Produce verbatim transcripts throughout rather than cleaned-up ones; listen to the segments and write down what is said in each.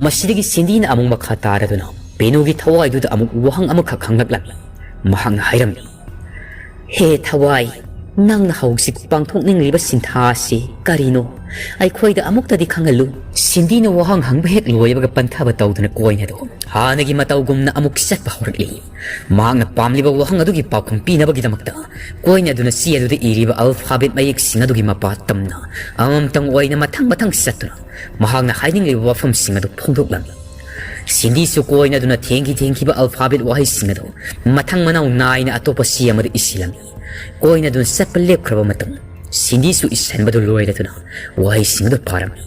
ꯃꯁꯤꯗꯒꯤ ꯁꯤꯟꯗꯤꯅ ꯑꯃꯨꯛ ꯃꯈꯥ ꯇꯥꯔꯗꯨꯅ ꯕꯦꯅꯨꯒꯤ ꯊꯋꯥꯏꯗꯨꯗ ꯑꯃꯨꯛ ꯋꯥꯍꯪ ꯑꯃꯈꯛ ꯍꯪꯂꯛꯂꯝꯃꯤ꯫ ꯃꯍꯥꯛꯅ ꯍꯥꯏꯔꯝꯃꯤ, "ꯍꯦ ꯊꯋꯥꯏ, ꯅꯪꯅ ꯍꯧꯖꯤꯛ ꯄꯥꯡꯊꯣꯛꯅꯤꯡꯂꯤꯕ ꯁꯤꯟꯊꯥ ꯑꯁꯤ ꯀꯔꯤꯅꯣ? ꯑꯩꯈꯣꯏꯗ ꯑꯃꯨꯛꯇꯗꯤ ꯈꯪꯍꯜꯂꯨ꯫" ꯁꯤꯟꯗꯤꯅ ꯋꯥꯍꯪ ꯍꯪꯕ ꯍꯦꯛ ꯂꯣꯏꯕꯒ ꯄꯟꯊꯕ ꯇꯧꯗꯨꯅ ꯀꯣꯏꯟ ꯑꯗꯨ ꯍꯥꯟꯅꯒꯤ ꯃꯇꯧꯒꯨꯝꯅ ꯑꯃꯨꯛ ꯆꯠꯄ ꯍꯧꯔꯛꯂꯤ꯫ ꯃꯍꯥꯛꯅ ꯄꯥꯝꯂꯤꯕ ꯋꯥꯍꯪ ꯑꯗꯨꯒꯤ ꯄꯥꯎꯈꯨꯝ ꯄꯤꯅꯕꯒꯤꯗꯃꯛꯇ ꯀꯣꯏꯟ ꯑꯗꯨꯅ ꯆꯦ ꯑꯗꯨꯗ ꯏꯔꯤꯕ alphabet ꯃꯌꯦꯛꯁꯤꯡ ꯑꯗꯨꯒꯤ ꯃꯄꯥ ꯇꯝꯅ ꯑꯃꯃꯝꯇꯪ ꯑꯣꯏꯅ ꯃꯊꯪ ꯃꯊꯪ ꯆꯠꯇꯨꯅ ꯃꯍꯥꯛꯅ ꯍꯥꯏꯅꯤꯡꯂꯤꯕ ꯋꯥꯐꯝꯁꯤꯡ ꯑꯗꯨ ꯐꯣꯡꯗꯣꯛꯂꯝꯃꯤ꯫ ꯁꯤꯟꯗꯤꯁꯨ ꯀꯣꯏꯟ ꯑꯗꯨꯅ ꯊꯦꯡꯈꯤ ꯊꯦꯡꯈꯤꯕ alphabet ꯋꯥꯍꯩꯁꯤꯡ ꯑꯗꯨ ꯃꯊꯪ ꯃꯅꯥꯎ ꯅꯥꯏꯅ ꯑꯇꯣꯞꯄ ꯆꯦ ꯑꯃꯗ ꯏꯁꯤꯜꯂꯝꯃꯤ꯫ ꯀꯣꯏꯟ ꯑꯗꯨꯅ ꯆꯠꯄ ꯂꯦꯞꯈ꯭ꯔꯕ ꯃꯇꯝ, ꯁꯤꯟꯗꯤꯁꯨ ꯏꯁꯤꯟꯕꯗꯨ ꯂꯣꯏꯔꯗꯨꯅ ꯋꯥꯍꯩꯁꯤꯡ ꯑꯗꯨ ꯄꯥꯔꯝꯃꯤ꯫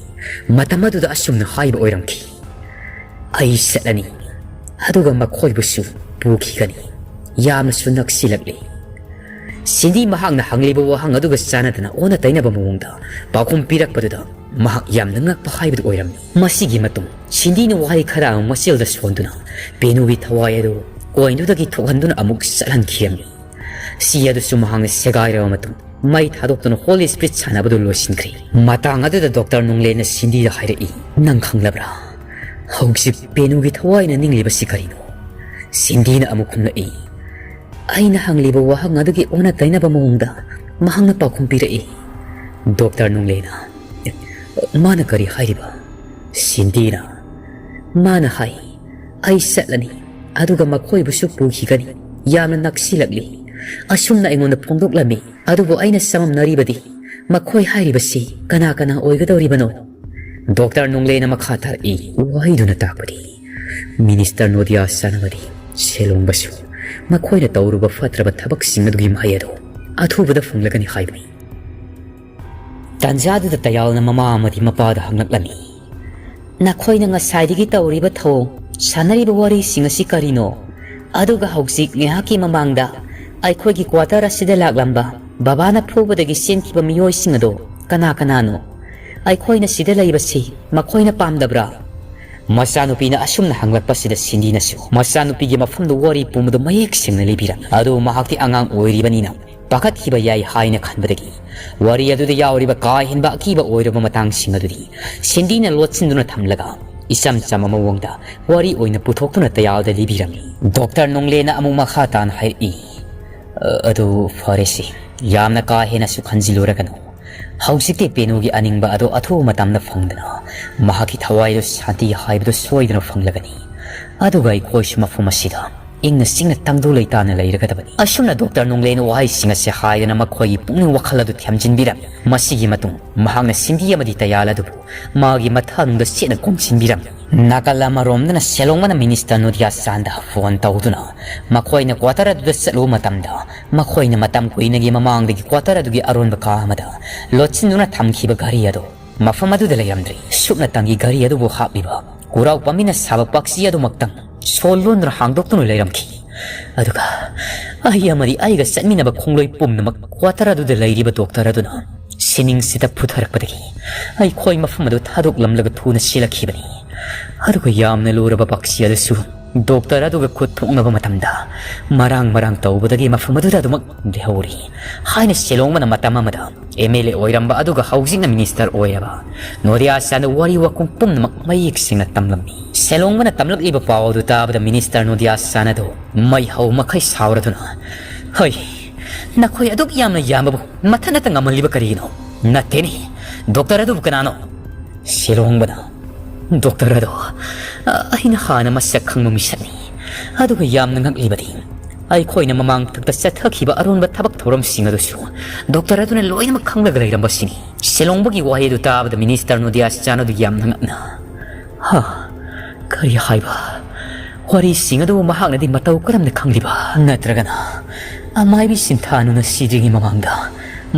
ꯃꯇꯝ ꯑꯗꯨꯗ ꯑꯁꯨꯝꯅ ꯍꯥꯏꯕ ꯑꯣꯏꯔꯝꯈꯤ, "ꯑꯩ ꯆꯠꯂꯅꯤ, ꯑꯗꯨꯒ ꯃꯈꯣꯏꯕꯨꯁꯨ ꯄꯨꯈꯤꯒꯅꯤ꯫ ꯌꯥꯝꯅꯁꯨ ꯅꯛꯁꯤꯜꯂꯛꯂꯤ꯫" ꯁꯤꯟꯗꯤ ꯃꯍꯥꯛꯅ ꯍꯪꯂꯤꯕ ꯋꯥꯍꯪ ꯑꯗꯨꯒ ꯆꯥꯟꯅꯗꯅ ꯑꯣꯟꯅ ꯇꯩꯅꯕ ꯃꯑꯣꯡꯗ ꯄꯥꯎꯈꯨꯝ ꯄꯤꯔꯛꯄꯗꯨꯗ ꯃꯍꯥꯛ ꯌꯥꯝꯅ ꯉꯛꯄ ꯍꯥꯏꯕꯗꯨ ꯑꯣꯏꯔꯝꯃꯤ꯫ ꯃꯁꯤꯒꯤ ꯃꯇꯨꯡ ꯁꯤꯟꯗꯤꯅ ꯋꯥꯍꯩ ꯈꯔ ꯑꯃ ꯃꯆꯦꯜꯗ ꯁꯣꯟꯗꯨꯅ ꯕꯦꯅꯨꯒꯤ ꯊꯋꯥꯏ ꯑꯗꯨ ꯀꯣꯏꯟꯗꯨꯗꯒꯤ ꯊꯣꯛꯍꯟꯗꯨꯅ ꯑꯃꯨꯛ ꯆꯠꯍꯟꯈꯤꯔꯝꯃꯤ꯫ ꯁꯤ ꯑꯗꯨꯁꯨ ꯃꯍꯥꯛꯅ ꯁꯦꯒꯥꯏꯔꯕ ꯃꯇꯨꯡ ꯃꯩ ꯊꯥꯗꯣꯛꯇꯨꯅ Holy Spirit ꯁꯥꯟꯅꯕꯗꯨ ꯂꯣꯏꯁꯤꯟꯈ꯭ꯔꯦ꯫ ꯃꯇꯥꯡ ꯑꯗꯨꯗ ꯗꯣꯛꯇꯔ ꯅꯨꯡꯂꯦꯟꯅ ꯁꯤꯟꯗꯤꯗ ꯍꯥꯏꯔꯛꯏ, "ꯅꯪ ꯈꯪꯂꯕ꯭ꯔꯥ? ꯍꯧꯖꯤꯛ ꯕꯦꯅꯨꯒꯤ ꯊꯋꯥꯏꯅ ꯅꯤꯡꯂꯤꯕꯁꯤ ꯀꯔꯤꯅꯣ?" ꯁꯤꯟꯗꯤꯅ ꯑꯃꯨꯛ ꯈꯨꯝꯂꯛꯏ, "ꯑꯩꯅ ꯍꯪꯂꯤꯕ ꯋꯥꯍꯪ ꯑꯗꯨꯒꯤ ꯑꯣꯟꯅ ꯇꯩꯅꯕ ꯃꯑꯣꯡꯗ ꯃꯍꯥꯛꯅ ꯄꯥꯎꯈꯨꯝ ꯄꯤꯔꯛꯏ꯫" ꯗꯣꯛꯇꯔ ꯅꯨꯡꯂꯦꯟꯅ, "ꯃꯥꯅ ꯀꯔꯤ ꯍꯥꯏꯔꯤꯕ?" ꯁꯤꯟꯗꯤꯅ, "ꯃꯥꯅ ꯍꯥꯏ, ꯑꯩ ꯆꯠꯂꯅꯤ, ꯑꯗꯨꯒ ꯃꯈꯣꯏꯕꯨꯁꯨ ꯄꯨꯈꯤꯒꯅꯤ꯫ ꯌꯥꯝꯅ ꯅꯛꯁꯤꯜꯂꯛꯂꯤ꯫ ꯑꯁꯨꯝꯅ ꯑꯩꯉꯣꯟꯗ ꯐꯣꯡꯗꯣꯛꯂꯝꯃꯤ꯫ ꯑꯗꯨꯕꯨ ꯑꯩꯅ ꯆꯃꯝꯅꯔꯤꯕꯗꯤ ꯃꯈꯣꯏ ꯍꯥꯏꯔꯤꯕꯁꯤ ꯀꯅꯥ ꯀꯅꯥ ꯑꯣꯏꯒꯗꯧꯔꯤꯕꯅꯣ?" ꯗꯣꯛꯇꯔ ꯅꯨꯡꯂꯦꯅ ꯃꯈꯥ ꯇꯥꯔꯛꯏ, ꯋꯥꯍꯩꯗꯨꯅ ꯇꯥꯛꯄꯗꯤ ꯃꯤꯅꯤꯁꯇꯔ ꯅꯣꯗꯤꯌꯥ ꯆꯥꯅꯕꯗꯤ ꯁꯦꯂꯣꯡꯕꯁꯨ ꯃꯈꯣꯏꯅ ꯇꯧꯔꯨꯕ ꯐꯠꯇ꯭ꯔꯕ ꯊꯕꯛꯁꯤꯡ ꯑꯗꯨꯒꯤ ꯃꯍꯩ ꯑꯗꯨ ꯑꯊꯨꯕꯗ ꯐꯪꯂꯒꯅꯤ ꯍꯥꯏꯕꯅꯤ꯫ ꯇꯥꯟꯖꯥꯗꯨꯗ ꯇꯌꯥꯜꯅ ꯃꯃꯥ ꯑꯃꯗꯤ ꯃꯄꯥꯗ ꯍꯪꯂꯛꯂꯝꯃꯤ, "ꯅꯈꯣꯏꯅ ꯉꯁꯥꯏꯗꯒꯤ ꯇꯧꯔꯤꯕ ꯊꯧꯑꯣꯡ, ꯁꯥꯟꯅꯔꯤꯕ ꯋꯥꯔꯤꯁꯤꯡ ꯑꯁꯤ ꯀꯔꯤꯅꯣ? ꯑꯗꯨꯒ ꯍꯧꯖꯤꯛ ꯉꯥꯏꯍꯥꯛꯀꯤ ꯃꯃꯥꯡꯗ ꯑꯩꯈꯣꯏꯒꯤ quarter ꯑꯁꯤꯗ ꯂꯥꯛꯂꯝꯕ ꯕꯕꯥꯅ ꯐꯨꯕꯗꯒꯤ ꯆꯦꯟꯈꯤꯕ ꯃꯤꯑꯣꯏꯁꯤꯡ ꯑꯗꯣ ꯀꯅꯥ ꯀꯅꯥꯅꯣ? ꯑꯩꯈꯣꯏꯅ ꯁꯤꯗ ꯂꯩꯕꯁꯤ ꯃꯈꯣꯏꯅ ꯄꯥꯝꯗꯕ꯭ꯔꯥ?" ꯃꯆꯥꯅꯨꯄꯤꯅ ꯑꯁꯨꯝꯅ ꯍꯪꯂꯛꯄꯁꯤꯗ ꯁꯤꯟꯗꯤꯅꯁꯨ ꯃꯆꯥꯅꯨꯄꯤꯒꯤ ꯃꯐꯝꯗ ꯋꯥꯔꯤ ꯄꯨꯝꯕꯗꯨ ꯃꯌꯦꯛ ꯁꯦꯡꯅ ꯂꯤꯕꯤꯔꯝꯃꯤ꯫ ꯑꯗꯨꯕꯨ ꯃꯍꯥꯛꯇꯤ ꯑꯉꯥꯡ ꯑꯣꯏꯔꯤꯕꯅꯤꯅ ꯄꯥꯈꯠꯈꯤꯕ ꯌꯥꯏ ꯍꯥꯏꯅ ꯈꯟꯕꯗꯒꯤ ꯋꯥꯔꯤ ꯑꯗꯨꯗ ꯌꯥꯎꯔꯤꯕ ꯀꯥ ꯍꯦꯟꯕ ꯑꯀꯤꯕ ꯑꯣꯏꯔꯕ ꯃꯇꯥꯡꯁꯤꯡ ꯑꯗꯨꯗꯤ ꯁꯤꯟꯗꯤꯅ ꯂꯣꯠꯁꯤꯟꯗꯨꯅ ꯊꯝꯂꯒ ꯏꯆꯝ ꯆꯝꯕ ꯃꯑꯣꯡꯗ ꯋꯥꯔꯤ ꯑꯣꯏꯅ ꯄꯨꯊꯣꯛꯇꯨꯅ ꯇꯌꯥꯜꯗ ꯂꯤꯕꯤꯔꯝꯃꯤ꯫ ꯗꯣꯛꯇꯔ ꯅꯣꯡꯂꯦꯅ ꯑꯃꯨꯛ ꯃꯈꯥ ꯇꯥꯅ ꯍꯥꯏꯔꯛꯏ, "ꯑ, ꯑꯗꯨ ꯐꯔꯦꯁꯦ, ꯌꯥꯝꯅ ꯀꯥ ꯍꯦꯟꯅꯁꯨ ꯈꯟꯖꯤꯜꯂꯨꯔꯒꯅꯨ꯫ ꯍꯧꯖꯤꯛꯇꯤ ꯄꯦꯅꯨꯒꯤ ꯑꯅꯤꯡꯕ ꯑꯗꯨ ꯑꯊꯨꯕ ꯃꯇꯝꯗ ꯐꯪꯗꯅ ꯃꯍꯥꯛꯀꯤ ꯊꯋꯥꯏꯗꯨ ꯁꯥꯟꯇꯤ ꯍꯥꯏꯕꯗꯨ ꯁꯣꯏꯗꯅ ꯐꯪꯂꯒꯅꯤ꯫ ꯑꯗꯨꯒ ꯑꯩꯈꯣꯏꯁꯨ ꯃꯐꯝ ꯑꯁꯤꯗ ꯏꯪꯅ ꯆꯤꯛꯅ ꯇꯪꯗꯨ ꯂꯩꯇꯥꯅ ꯂꯩꯔꯒꯗꯕꯅꯤ"꯫ ꯑꯁꯨꯝꯅ ꯗꯣꯛꯇꯔ ꯅꯣꯡꯂꯦꯅ ꯋꯥꯍꯩꯁꯤꯡ ꯑꯁꯤ ꯍꯥꯏꯗꯨꯅ ꯃꯈꯣꯏꯒꯤ ꯄꯨꯛꯅꯤꯡ ꯋꯥꯈꯜ ꯑꯗꯨ ꯊꯦꯝꯖꯤꯟꯕꯤꯔꯝꯃꯤ꯫ ꯃꯁꯤꯒꯤ ꯃꯇꯨꯡ ꯃꯍꯥꯛꯅ ꯁꯤꯟꯕꯤ ꯑꯃꯗꯤ ꯇꯌꯥꯜ ꯑꯗꯨꯕꯨ ꯃꯥꯒꯤ ꯃꯊꯥꯅꯨꯡꯗ ꯆꯦꯠꯅ ꯀꯣꯝꯁꯤꯟꯕꯤꯔꯝꯃꯤ꯫ ꯅꯥꯀꯜ ꯑꯃꯔꯣꯝꯗꯅ ꯁꯦꯂꯣꯡꯕꯅ ꯃꯤꯅꯤꯁꯇꯔ ꯅꯣꯗꯤꯌꯥ ꯆꯥꯟꯗ ꯐꯣꯟ ꯇꯧꯗꯨꯅ ꯃꯈꯣꯏꯅ ꯀ꯭ꯋꯥꯇꯔ ꯑꯗꯨꯗ ꯆꯠꯂꯨꯕ ꯃꯇꯝꯗ ꯃꯈꯣꯏꯅ ꯃꯇꯝ ꯀꯨꯏꯅꯒꯤ ꯃꯃꯥꯡꯗꯒꯤ ꯀ꯭ꯋꯥꯇꯔ ꯑꯗꯨꯒꯤ ꯑꯔꯣꯟꯕ ꯀꯥ ꯑꯃꯗ ꯂꯣꯠꯁꯤꯟꯗꯨꯅ ꯊꯝꯈꯤꯕ ꯘꯔꯤ ꯑꯗꯨ ꯃꯐꯝ ꯑꯗꯨꯗ ꯂꯩꯔꯝꯗ꯭ꯔꯦ꯫ ꯁꯨꯞꯅꯇꯪꯒꯤ ꯘꯔꯤ ꯑꯗꯨꯕꯨ ꯍꯥꯞꯂꯤꯕ ꯀꯨꯔꯥꯎ ꯄꯥꯝꯕꯤꯅ ꯁꯥꯕ ꯄꯥꯛꯁꯤ ꯑꯗꯨꯃꯛꯇꯪ ꯁꯣ ꯂꯣꯟꯗꯨꯅ ꯍꯥꯡꯗꯣꯛꯇꯨꯅ ꯂꯩꯔꯝꯈꯤ꯫ ꯑꯗꯨꯒ ꯑꯩ ꯑꯃꯗꯤ ꯑꯩꯒ ꯆꯠꯃꯤꯟꯅꯕ ꯈꯣꯡꯂꯣꯏ ꯄꯨꯝꯅꯃꯛ ꯀ꯭ꯋꯥꯇꯔ ꯑꯗꯨꯗ ꯂꯩꯔꯤꯕ ꯗꯣꯛꯇꯔ ꯑꯗꯨꯅ ꯁꯤꯅꯤꯡꯁꯤꯗ ꯐꯨꯊꯔꯛꯄꯗꯒꯤ ꯑꯩꯈꯣꯏ ꯃꯐꯝ ꯑꯗꯨ ꯊꯥꯗꯣꯛꯂꯝꯂꯒ ꯊꯨꯅ ꯆꯦꯜꯂꯛꯈꯤꯕꯅꯤ꯫ ꯑꯗꯨꯒ ꯌꯥꯝꯅ ꯂꯨꯔꯕ ꯄꯥꯛꯁꯤ ꯑꯗꯨꯁꯨ ꯗꯣꯛꯇꯔ ꯑꯗꯨꯒ ꯈꯨꯠ ꯊꯣꯛꯅꯕ ꯃꯇꯝꯗ ꯃꯔꯥꯡ ꯃꯔꯥꯡ ꯇꯧꯕꯗꯒꯤ ꯃꯐꯝ ꯑꯗꯨꯗ ꯑꯗꯨꯃꯛ ꯂꯩꯍꯧꯔꯤ ꯍꯥꯏꯅ ꯁꯦꯂꯣꯡꯕꯅ ꯃꯇꯝ ꯑꯃꯗ ꯑꯦꯝ ꯑꯦꯜ ꯑꯦ ꯑꯣꯏꯔꯝꯕ ꯑꯗꯨꯒ ꯍꯧꯖꯤꯛꯅ ꯃꯤꯅꯤꯁꯇꯔ ꯑꯣꯏꯔꯕ ꯅꯣꯗꯤꯌꯥ ꯆꯥꯟꯗ ꯋꯥꯔꯤ ꯋꯥꯈꯨꯝ ꯄꯨꯝꯅꯃꯛ ꯃꯌꯦꯛ ꯁꯦꯡꯅ ꯇꯝꯂꯝꯃꯤ꯫ ꯁꯦꯂꯣꯡꯕꯅ ꯇꯝꯂꯛꯂꯤꯕ ꯄꯥꯎ ꯑꯗꯨ ꯇꯥꯕꯗ ꯃꯤꯅꯤꯁꯇꯔ ꯅꯣꯗꯤꯌꯥ ꯆꯥꯟꯗ ꯑꯗꯨ ꯃꯩ ꯍꯧ ꯃꯈꯩ ꯁꯥꯎꯔꯗꯨꯅ, "ꯍꯣꯏ, ꯅꯈꯣꯏ ꯑꯗꯨꯛ ꯌꯥꯝꯅ ꯌꯥꯝꯕꯕꯨ ꯃꯊꯟ ꯅꯠꯇ ꯉꯝꯍꯜꯂꯤꯕ ꯀꯔꯤꯒꯤꯅꯣ? ꯅꯠꯇꯦꯅꯦ, ꯗꯣꯛꯇꯔ ꯑꯗꯨꯕꯨ ꯀꯅꯥꯅꯣ?" ꯁꯦꯂꯣꯡꯕꯅ, "ꯗꯣꯛꯇꯔ ꯑꯗꯣ, ꯑ, ꯑꯩꯅ ꯍꯥꯟꯅ ꯃꯁꯛ ꯈꯪꯕ ꯃꯤꯁꯛꯅꯤ꯫ ꯑꯗꯨꯒ ꯌꯥꯝꯅ ꯉꯛꯂꯤꯕꯗꯤ, ꯑꯩꯈꯣꯏꯅ ꯃꯃꯥꯡ ꯊꯛꯇ ꯆꯠꯊꯈꯤꯕ ꯑꯔꯣꯟꯕ ꯊꯕꯛ ꯊꯧꯔꯝꯁꯤꯡ ꯑꯗꯨꯁꯨ ꯗꯣꯛꯇꯔ ꯑꯗꯨꯅ ꯂꯣꯏꯅꯃꯛ ꯈꯪꯂꯒ ꯂꯩꯔꯝꯕꯁꯤꯅꯤ"꯫ ꯁꯦꯂꯣꯡꯕꯒꯤ ꯋꯥꯍꯩ ꯑꯗꯨ ꯇꯥꯕꯗ ꯃꯤꯅꯤꯁꯇꯔ ꯅꯣꯗꯤꯌꯥ ꯆꯥꯟ ꯑꯗꯨ ꯌꯥꯝꯅ ꯉꯛꯅ, "ꯍꯥ? ꯀꯔꯤ ꯍꯥꯏꯕ? ꯋꯥꯔꯤꯁꯤꯡ ꯑꯗꯨ ꯃꯍꯥꯛꯅꯗꯤ ꯃꯇꯧ ꯀꯔꯝꯅ ꯈꯪꯂꯤꯕ? ꯅꯠꯇ꯭ꯔꯒꯅ ꯑꯃꯥꯏꯕꯤ ꯁꯤꯟꯊꯥꯅꯨꯅ ꯁꯤꯗ꯭ꯔꯤꯉꯩ ꯃꯃꯥꯡꯗ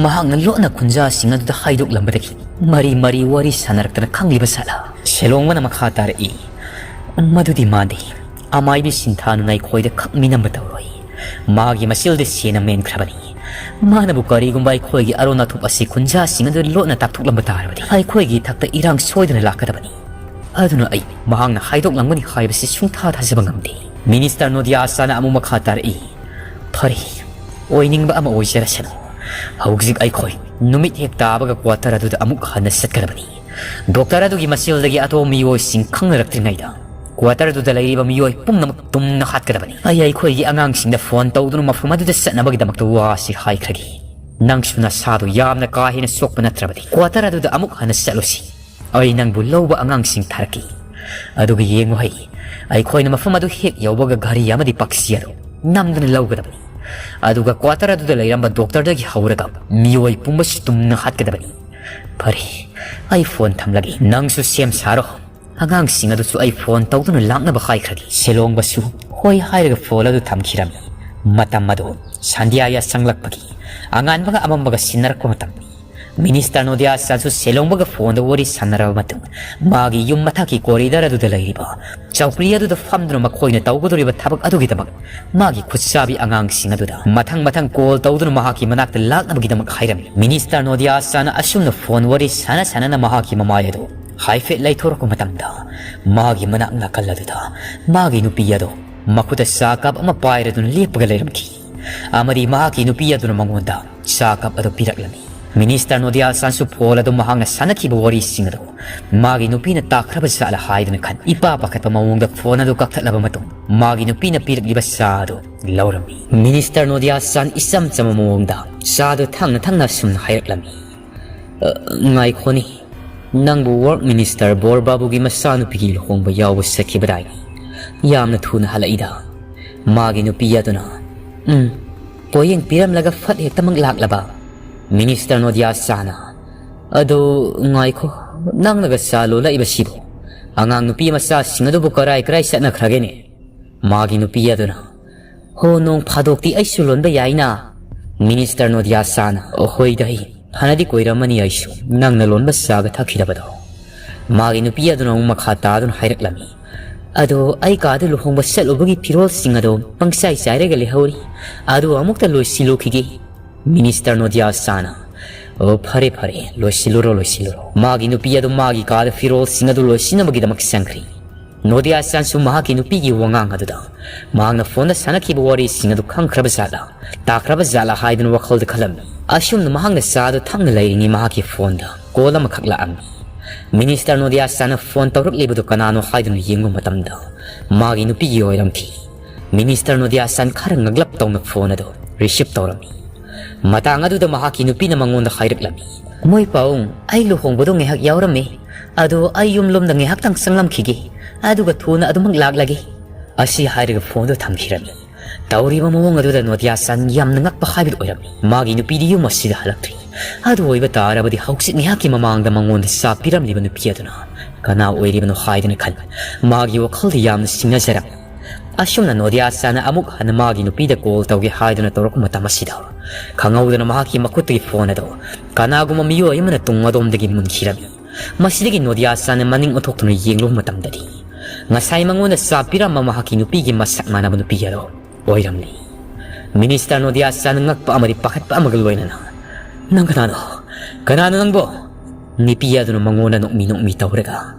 ꯃꯍꯥꯛꯅ ꯂꯣꯠꯅ ꯈꯨꯟꯖꯥꯁꯤꯡ ꯑꯗꯨꯗ ꯍꯥꯏꯗꯣꯛꯂꯝꯕꯗꯒꯤ ꯃꯔꯤ ꯃꯔꯤ ꯋꯥꯔꯤ ꯁꯥꯟꯅꯔꯛꯇꯅ ꯈꯪꯂꯤꯕ ꯖꯥꯠꯂꯥ?" ꯁꯦꯂꯣꯡꯕꯅ ꯃꯈꯥ ꯇꯥꯔꯛꯏ, "ꯃꯗꯨꯗꯤ ꯃꯥꯟꯗꯦ꯫ ꯑꯃꯥꯏꯕꯤ ꯁꯤꯟꯊꯥꯅꯨꯅ ꯑꯩꯈꯣꯏꯗ ꯈꯛ ꯃꯤꯅꯝꯕ ꯇꯧꯔꯣꯏ꯫ ꯃꯥꯒꯤ ꯃꯆꯤꯜꯗꯤ ꯁꯦꯟꯅ ꯃꯦꯟꯈ꯭ꯔꯕꯅꯤ꯫ ꯃꯥꯅꯕꯨ ꯀꯔꯤꯒꯨꯝꯕ ꯑꯩꯈꯣꯏꯒꯤ ꯑꯔꯣꯟ ꯑꯊꯨꯞ ꯑꯁꯤ ꯈꯨꯟꯖꯥꯁꯤꯡ ꯑꯗꯨꯗ ꯂꯣꯠꯅ ꯇꯥꯛꯊꯣꯛꯂꯝꯕ ꯇꯥꯔꯕꯗꯤ ꯑꯩꯈꯣꯏꯒꯤ ꯏꯊꯛꯇ ꯏꯔꯥꯡ ꯁꯣꯏꯗꯅ ꯂꯥꯛꯀꯗꯕꯅꯤ꯫ ꯑꯗꯨꯅ ꯑꯩ ꯃꯍꯥꯛꯅ ꯍꯥꯏꯗꯣꯛꯂꯝꯒꯅꯤ ꯍꯥꯏꯕꯁꯤ ꯁꯨꯡꯊꯥ ꯊꯥꯖꯕ ꯉꯝꯗꯦ"꯫ ꯃꯤꯅꯤꯁꯇꯔ ꯅꯣꯗꯤꯌꯥ ꯆꯥꯟꯗ ꯑꯃꯨꯛ ꯃꯈꯥ ꯇꯥꯔꯛꯏ, "ꯐꯔꯦ, ꯑꯣꯏꯅꯤꯡꯕ ꯑꯃ ꯑꯣꯏꯖꯔꯁꯅꯨ꯫ ꯍꯧꯖꯤꯛ ꯑꯩꯈꯣꯏ ꯅꯨꯃꯤꯠ ꯍꯦꯛ ꯇꯥꯕꯒ ꯀ꯭ꯋꯥꯇꯔ ꯑꯗꯨꯗ ꯑꯃꯨꯛ ꯍꯟꯅ ꯆꯠꯀꯗꯕꯅꯤ꯫ ꯗꯣꯛꯇꯔ ꯑꯗꯨꯒꯤ ꯃꯁꯦꯜꯗꯒꯤ ꯑꯇꯣꯞꯄ ꯃꯤꯑꯣꯏꯁꯤꯡ ꯈꯪꯅꯔꯛꯇ꯭ꯔꯤꯉꯩꯗ ꯀ꯭ꯋꯥꯇꯔ ꯑꯗꯨꯗ ꯂꯩꯔꯤꯕ ꯃꯤꯑꯣꯏ ꯄꯨꯝꯅꯃꯛ ꯇꯨꯝꯅ ꯍꯥꯠꯀꯗꯕꯅꯤ꯫ ꯑꯩ ꯑꯩꯈꯣꯏꯒꯤ ꯑꯉꯥꯡꯁꯤꯡꯗ ꯐꯣꯟ ꯇꯧꯗꯨꯅ ꯃꯐꯝ ꯑꯗꯨꯗ ꯆꯠꯅꯕꯒꯤꯗꯃꯛꯇ ꯋꯥꯁꯤ ꯍꯥꯏꯈ꯭ꯔꯒꯦ꯫ ꯅꯪꯁꯨ ꯅꯁꯥꯗꯨ ꯌꯥꯝꯅ ꯀꯥ ꯍꯦꯟꯅ ꯁꯣꯛꯄ ꯅꯠꯇ꯭ꯔꯕꯗꯤ ꯀ꯭ꯋꯥꯇꯔ ꯑꯗꯨꯗ ꯑꯃꯨꯛ ꯍꯟꯅ ꯆꯠꯂꯨꯁꯤ꯫ ꯑꯩ ꯅꯪꯕꯨ ꯂꯧꯕ ꯑꯉꯥꯡꯁꯤꯡ ꯊꯥꯔꯛꯀꯦ꯫ ꯑꯗꯨꯒ ꯌꯦꯡꯉꯨ ꯍꯩ, ꯑꯩꯈꯣꯏꯅ ꯃꯐꯝ ꯑꯗꯨ ꯍꯦꯛ ꯌꯧꯕꯒ ꯒꯥꯔꯤ ꯑꯃꯗꯤ ꯄꯛꯁꯤ ꯑꯗꯨ ꯅꯝꯗꯨꯅ ꯂꯧꯒꯗꯕꯅꯤ꯫ ꯑꯗꯨꯒ ꯀ꯭ꯋꯥꯇꯔ ꯑꯗꯨꯗ ꯂꯩꯔꯝꯕ ꯗꯣꯛꯇꯔꯗꯒꯤ ꯍꯧꯔꯒ ꯃꯤꯑꯣꯏ ꯄꯨꯝꯕꯁꯨ ꯇꯨꯝꯅ ꯍꯥꯠꯀꯗꯕꯅꯤ꯫ ꯐꯔꯦ, ꯑꯩ ꯐꯣꯟ ꯊꯝꯂꯒꯦ꯫ ꯅꯪꯁꯨ ꯁꯦꯝ ꯁꯥꯔꯣ꯫ ꯑꯉꯥꯡꯁꯤꯡ ꯑꯗꯨꯁꯨ ꯑꯩ ꯐꯣꯟ ꯇꯧꯗꯨꯅ ꯂꯥꯛꯅꯕ ꯍꯥꯏꯈ꯭ꯔꯒꯦ꯫ ꯁꯦꯂꯣꯡꯕꯁꯨ ꯍꯣꯏ ꯍꯥꯏꯔꯒ ꯐꯣꯟ ꯑꯗꯨ ꯊꯝꯈꯤꯔꯝꯃꯤ꯫ ꯃꯇꯝ ꯑꯗꯨ ꯁꯟꯙ꯭ꯌꯥ ꯌꯥꯆꯪꯂꯛꯄꯒꯤ ꯑꯉꯥꯟꯕꯒ ꯑꯃꯝꯕꯒ ꯁꯤꯟꯅꯔꯛꯄ ꯃꯇꯝꯅꯤ꯫ ꯃꯤꯅꯤꯁꯇꯔ ꯅꯣꯗꯤꯌꯥ ꯆꯥꯟꯁꯨ ꯁꯦꯂꯣꯡꯕꯒ ꯐꯣꯟꯗ ꯋꯥꯔꯤ ꯁꯥꯟꯅꯔꯕ ꯃꯇꯨꯡ ꯃꯥꯒꯤ ꯌꯨꯝ ꯃꯊꯛꯀꯤ ꯀꯣꯔꯤꯗꯔ ꯑꯗꯨꯗ ꯂꯩꯔꯤꯕ ꯆꯧꯀ꯭ꯔꯤ ꯑꯗꯨꯗ ꯐꯝꯗꯨꯅ ꯃꯈꯣꯏꯅ ꯇꯧꯒꯗꯧꯔꯤꯕ ꯊꯕꯛ ꯑꯗꯨꯒꯤꯗꯃꯛ ꯃꯥꯒꯤ ꯈꯨꯠꯁꯥꯕꯤ ꯑꯉꯥꯡꯁꯤꯡ ꯑꯗꯨꯗ ꯃꯊꯪ ꯃꯊꯪ ꯀꯣꯜ ꯇꯧꯗꯨꯅ ꯃꯍꯥꯛꯀꯤ ꯃꯅꯥꯛꯇ ꯂꯥꯛꯅꯕꯒꯤꯗꯃꯛ ꯍꯥꯏꯔꯝꯃꯤ꯫ ꯃꯤꯅꯤꯁꯇꯔ ꯅꯣꯗꯤꯌꯥ ꯆꯥꯟꯅ ꯑꯁꯨꯝꯅ ꯐꯣꯟ ꯋꯥꯔꯤ ꯁꯥꯟꯅ ꯁꯥꯟꯅꯅ ꯃꯍꯥꯛꯀꯤ ꯃꯃꯥꯏ ꯑꯗꯨ ꯍꯥꯏꯐꯦꯠ ꯂꯩꯊꯣꯔꯛꯄ ꯃꯇꯝꯗ ꯃꯥꯒꯤ ꯃꯅꯥꯛ ꯅꯥꯀꯜ ꯑꯗꯨꯗ ꯃꯥꯒꯤ ꯅꯨꯄꯤ ꯑꯗꯨ ꯃꯈꯨꯠꯇ ꯆꯥ ꯀꯞ ꯑꯃ ꯄꯥꯏꯔꯗꯨꯅ ꯂꯦꯞꯄꯒ ꯂꯩꯔꯝꯈꯤ꯫ ꯑꯃꯗꯤ ꯃꯍꯥꯛꯀꯤ ꯅꯨꯄꯤ ꯑꯗꯨꯅ ꯃꯉꯣꯟꯗ ꯆꯥ ꯀꯞ ꯑꯗꯨ ꯄꯤꯔꯛꯂꯝꯃꯤ꯫ ꯃꯤꯅꯤꯁꯇꯔ ꯅꯣꯗꯤꯌꯥ ꯆꯥꯟꯁꯨ ꯐꯣꯟ ꯑꯗꯨ ꯃꯍꯥꯛꯅ ꯁꯥꯟꯅꯈꯤꯕ ꯋꯥꯔꯤꯁꯤꯡ ꯑꯗꯨ ꯃꯥꯒꯤ ꯅꯨꯄꯤꯅ ꯇꯥꯈ꯭ꯔꯕ ꯖꯥꯠꯂ ꯍꯥꯏꯗꯨꯅ ꯈꯟ ꯏꯄꯥ ꯄꯥꯈꯠꯄ ꯃꯑꯣꯡꯗ ꯐꯣꯟ ꯑꯗꯨ ꯀꯛꯊꯠꯂꯕ ꯃꯇꯨꯡ ꯃꯥꯒꯤ ꯅꯨꯄꯤꯅ ꯄꯤꯔꯛꯂꯤꯕ ꯆꯥ ꯑꯗꯨ ꯂꯧꯔꯝꯃꯤ꯫ ꯃꯤꯅꯤꯁꯇꯔ ꯅꯣꯗꯤꯌꯥ ꯆꯥꯟ ꯏꯆꯝ ꯆꯝꯕ ꯃꯑꯣꯡꯗ ꯆꯥ ꯑꯗꯨ ꯊꯛꯅ ꯊꯛꯅ ꯑꯁꯨꯝꯅ ꯍꯥꯏꯔꯛꯂꯝꯃꯤ꯫ "ꯑ, ꯉꯥꯏꯈꯣꯅꯦ, ꯅꯪꯕꯨ ꯋꯥꯔꯛ ꯃꯤꯅꯤꯁꯇꯔ ꯕꯣꯔ ꯕꯥꯕꯨꯒꯤ ꯃꯆꯥꯅꯨꯄꯤꯒꯤ ꯂꯨꯍꯣꯡꯕ ꯌꯥꯎꯕ ꯆꯠꯈꯤꯕꯗꯥꯏꯅꯦ? ꯌꯥꯝꯅ ꯊꯨꯅ ꯍꯜꯂꯛꯏꯗ꯫" ꯃꯥꯒꯤ ꯅꯨꯄꯤ ꯑꯗꯨꯅ, "ꯎꯝ, ꯄꯣꯌꯦꯡ ꯄꯤꯔꯝꯂꯒ ꯐꯠ ꯍꯦꯛꯇꯃꯛ ꯂꯥꯛꯂꯕ?" ꯃꯤꯅꯤꯁꯇꯔ ꯅꯣꯗꯤꯌꯥ ꯆꯥꯅ, "ꯑꯗꯣ ꯉꯥꯏꯈꯣ, ꯅꯪꯅꯒ ꯆꯥ ꯂꯣꯜꯂꯛꯏꯕꯁꯤꯕꯨ ꯑꯉꯥꯡ ꯅꯨꯄꯤ ꯃꯆꯥꯁꯤꯡ ꯑꯗꯨꯕꯨ ꯀꯔꯥꯏ ꯀꯔꯥꯏ ꯆꯠꯅꯈ꯭ꯔꯒꯦꯅꯦ?" ꯃꯥꯒꯤ ꯅꯨꯄꯤ ꯑꯗꯨꯅ, "ꯍꯣ, ꯅꯣꯡ ꯐꯥꯗꯣꯛꯇꯤ ꯑꯩꯁꯨ ꯂꯣꯟꯕ ꯌꯥꯏꯅ꯫" ꯃꯤꯅꯤꯁꯇꯔ ꯅꯣꯗꯤꯌꯥ ꯆꯥꯅ, "ꯑꯣ, ꯍꯣꯏꯗ, ꯍꯩ, ꯐꯅꯗꯤ ꯀꯨꯏꯔꯝꯃꯅꯤ ꯑꯩꯁꯨ ꯅꯪꯅ ꯂꯣꯟꯕ ꯆꯥꯒ ꯊꯛꯈꯤꯗꯕꯗꯣ꯫" ꯃꯥꯒꯤ ꯅꯨꯄꯤ ꯑꯗꯨꯅ ꯑꯃꯨꯛ ꯃꯈꯥ ꯇꯥꯗꯨꯅ ꯍꯥꯏꯔꯛꯂꯝꯃꯤ, "ꯑꯗꯣ ꯑꯩ ꯀꯥꯗ ꯂꯨꯍꯣꯡꯕ ꯆꯠꯂꯨꯕꯒꯤ ꯐꯤꯔꯣꯜꯁꯤꯡ ꯑꯗꯣ ꯄꯪꯆꯥꯏ ꯆꯥꯏꯔꯒ ꯂꯩꯍꯧꯔꯤ, ꯑꯗꯨ ꯑꯃꯨꯛꯇ ꯂꯣꯏꯁꯤꯜꯂꯨꯈꯤꯒꯦ꯫" ꯃꯤꯅꯤꯁꯇꯔ ꯅꯣꯗꯤꯌꯥ ꯆꯥꯅ, "ꯑꯣ, ꯐꯔꯦ, ꯐꯔꯦ, ꯂꯣꯏꯁꯤꯜꯂꯨꯔꯣ, ꯂꯣꯏꯁꯤꯜꯂꯨꯔꯣ꯫" ꯃꯥꯒꯤ ꯅꯨꯄꯤ ꯑꯗꯨ ꯃꯥꯒꯤ ꯀꯥꯗ ꯐꯤꯔꯣꯜꯁꯤꯡ ꯑꯗꯨ ꯂꯣꯏꯁꯤꯟꯅꯕꯒꯤꯗꯃꯛ ꯆꯪꯈ꯭ꯔꯤ꯫ ꯅꯣꯗꯤꯌꯥ ꯆꯥꯟꯁꯨ ꯃꯍꯥꯛꯀꯤ ꯅꯨꯄꯤꯒꯤ ꯋꯥꯉꯥꯡ ꯑꯗꯨꯗ ꯃꯍꯥꯛꯅ ꯐꯣꯟꯗ ꯁꯥꯟꯅꯈꯤꯕ ꯋꯥꯔꯤꯁꯤꯡ ꯑꯗꯨ ꯈꯪꯈ꯭ꯔꯕ ꯖꯥꯠꯂꯥ, ꯇꯥꯈ꯭ꯔꯕ ꯖꯥꯠꯂꯥ ꯍꯥꯏꯗꯨꯅ ꯋꯥꯈꯜꯗ ꯈꯜꯂꯝꯃꯤ꯫ ꯑꯁꯨꯝꯅ ꯃꯍꯥꯛꯅ ꯆꯥ ꯑꯗꯨ ꯊꯛꯅ ꯂꯩꯔꯤꯉꯩ ꯃꯍꯥꯛꯀꯤ ꯐꯣꯟꯗ ꯀꯣꯜ ꯑꯃꯈꯛ ꯂꯥꯛꯑꯝꯃꯤ꯫ ꯃꯤꯅꯤꯁꯇꯔ ꯅꯣꯗꯤꯌꯥ ꯆꯥꯟꯅ ꯐꯣꯟ ꯇꯧꯔꯛꯂꯤꯕꯗꯨ ꯀꯅꯥꯅꯣ ꯍꯥꯏꯗꯨꯅ ꯌꯦꯡꯕ ꯃꯇꯝꯗ, ꯃꯥꯒꯤ ꯅꯨꯄꯤꯒꯤ ꯑꯣꯏꯔꯝꯈꯤ꯫ ꯃꯤꯅꯤꯁꯇꯔ ꯅꯣꯗꯤꯌꯥ ꯆꯥꯟ ꯈꯔ ꯉꯛꯂꯞ ꯇꯧꯅ ꯐꯣꯟ ꯑꯗꯨ ꯔꯤꯁꯤꯞ ꯇꯧꯔꯝꯃꯤ꯫ ꯃꯇꯥꯡ ꯑꯗꯨꯗ ꯃꯍꯥꯛꯀꯤ ꯅꯨꯄꯤꯅ ꯃꯉꯣꯟꯗ ꯍꯥꯏꯔꯛꯂꯝꯃꯤ, "ꯃꯣꯏ ꯄꯥꯎꯡ, ꯑꯩ ꯂꯨꯍꯣꯡꯕꯗꯣ ꯉꯥꯏꯍꯥꯛ ꯌꯥꯎꯔꯝꯃꯤ, ꯑꯗꯣ ꯑꯩ ꯌꯨꯝꯂꯣꯝꯗ ꯉꯥꯏꯍꯥꯛꯇꯪ ꯆꯪꯂꯝꯈꯤꯒꯦ, ꯑꯗꯨꯒ ꯊꯨꯅ ꯑꯗꯨꯃꯛ ꯂꯥꯛꯂꯒꯦ"꯫ ꯑꯁꯤ ꯍꯥꯏꯔꯒ ꯐꯣꯟꯗꯨ ꯊꯝꯈꯤꯔꯝꯃꯤ꯫ ꯇꯧꯔꯤꯕ ꯃꯑꯣꯡ ꯑꯗꯨꯗ ꯅꯣꯗꯤꯌꯥ ꯆꯥꯟ ꯌꯥꯝꯅ ꯉꯛꯄ ꯍꯥꯏꯕꯗꯨ ꯑꯣꯏꯔꯝꯃꯤ꯫ ꯃꯥꯒꯤ ꯅꯨꯄꯤꯗꯤ ꯌꯨꯝ ꯑꯁꯤꯗ ꯍꯜꯂꯛꯇ꯭ꯔꯤ꯫ ꯑꯗꯨ ꯑꯣꯏꯕ ꯇꯥꯔꯕꯗꯤ ꯍꯧꯖꯤꯛ ꯉꯥꯏꯍꯥꯛꯀꯤ ꯃꯃꯥꯡꯗ ꯃꯉꯣꯟꯗ ꯆꯥ ꯄꯤꯔꯝꯂꯤꯕ ꯅꯨꯄꯤ ꯑꯗꯨꯅ ꯀꯅꯥ ꯑꯣꯏꯔꯤꯕꯅꯣ ꯍꯥꯏꯗꯨꯅ ꯈꯟ ꯃꯥꯒꯤ ꯋꯥꯈꯜꯗ ꯌꯥꯝꯅ ꯆꯤꯡꯅꯖꯔꯝꯃꯤ꯫ ꯑꯁꯨꯝꯅ ꯅꯣꯗꯤꯌꯥ ꯆꯥꯟꯅ ꯑꯃꯨꯛ ꯍꯟꯅ ꯃꯥꯒꯤ ꯅꯨꯄꯤꯗ ꯀꯣꯜ ꯇꯧꯒꯦ ꯍꯥꯏꯗꯨꯅ ꯇꯧꯔꯛꯄ ꯃꯇꯝ ꯑꯁꯤꯗ, ꯈꯪꯍꯧꯗꯅ ꯃꯍꯥꯛꯀꯤ ꯃꯈꯨꯠꯇꯒꯤ ꯐꯣꯟ ꯑꯗꯨ ꯀꯅꯥꯒꯨꯝꯕ ꯃꯤꯑꯣꯏ ꯑꯃꯅ ꯇꯨꯡ ꯑꯗꯣꯝꯗꯒꯤ ꯃꯨꯟꯈꯤꯔꯝꯃꯤ꯫ ꯃꯁꯤꯗꯒꯤ ꯅꯣꯗꯤꯌꯥ ꯆꯥꯟꯅ ꯃꯅꯤꯡ ꯑꯣꯟꯊꯣꯛꯇꯨꯅ ꯌꯦꯡꯂꯨꯕ ꯃꯇꯝꯗꯗꯤ, ꯉꯁꯥꯏ ꯃꯉꯣꯟꯗ ꯆꯥ ꯄꯤꯔꯝꯕ ꯃꯍꯥꯛꯀꯤ ꯅꯨꯄꯤꯒꯤ ꯃꯁꯛ ꯃꯥꯟꯅꯕ ꯅꯨꯄꯤ ꯑꯗꯨ ꯑꯣꯏꯔꯝꯂꯤ꯫ ꯃꯤꯅꯤꯁꯇꯔ ꯅꯣꯗꯤꯌꯥ ꯆꯥꯟ ꯉꯛꯄ ꯑꯃꯗꯤ ꯄꯥꯈꯠꯄ ꯑꯃꯒ ꯂꯣꯏꯅꯅ, "ꯅꯪ ꯀꯅꯥꯅꯣ? ꯀꯅꯥꯅꯣ ꯅꯪꯕꯣ?" ꯅꯨꯄꯤ ꯑꯗꯨꯅ ꯃꯉꯣꯟꯗ ꯅꯣꯛꯃꯤ ꯅꯣꯛꯃꯤ ꯇꯧꯔꯒ,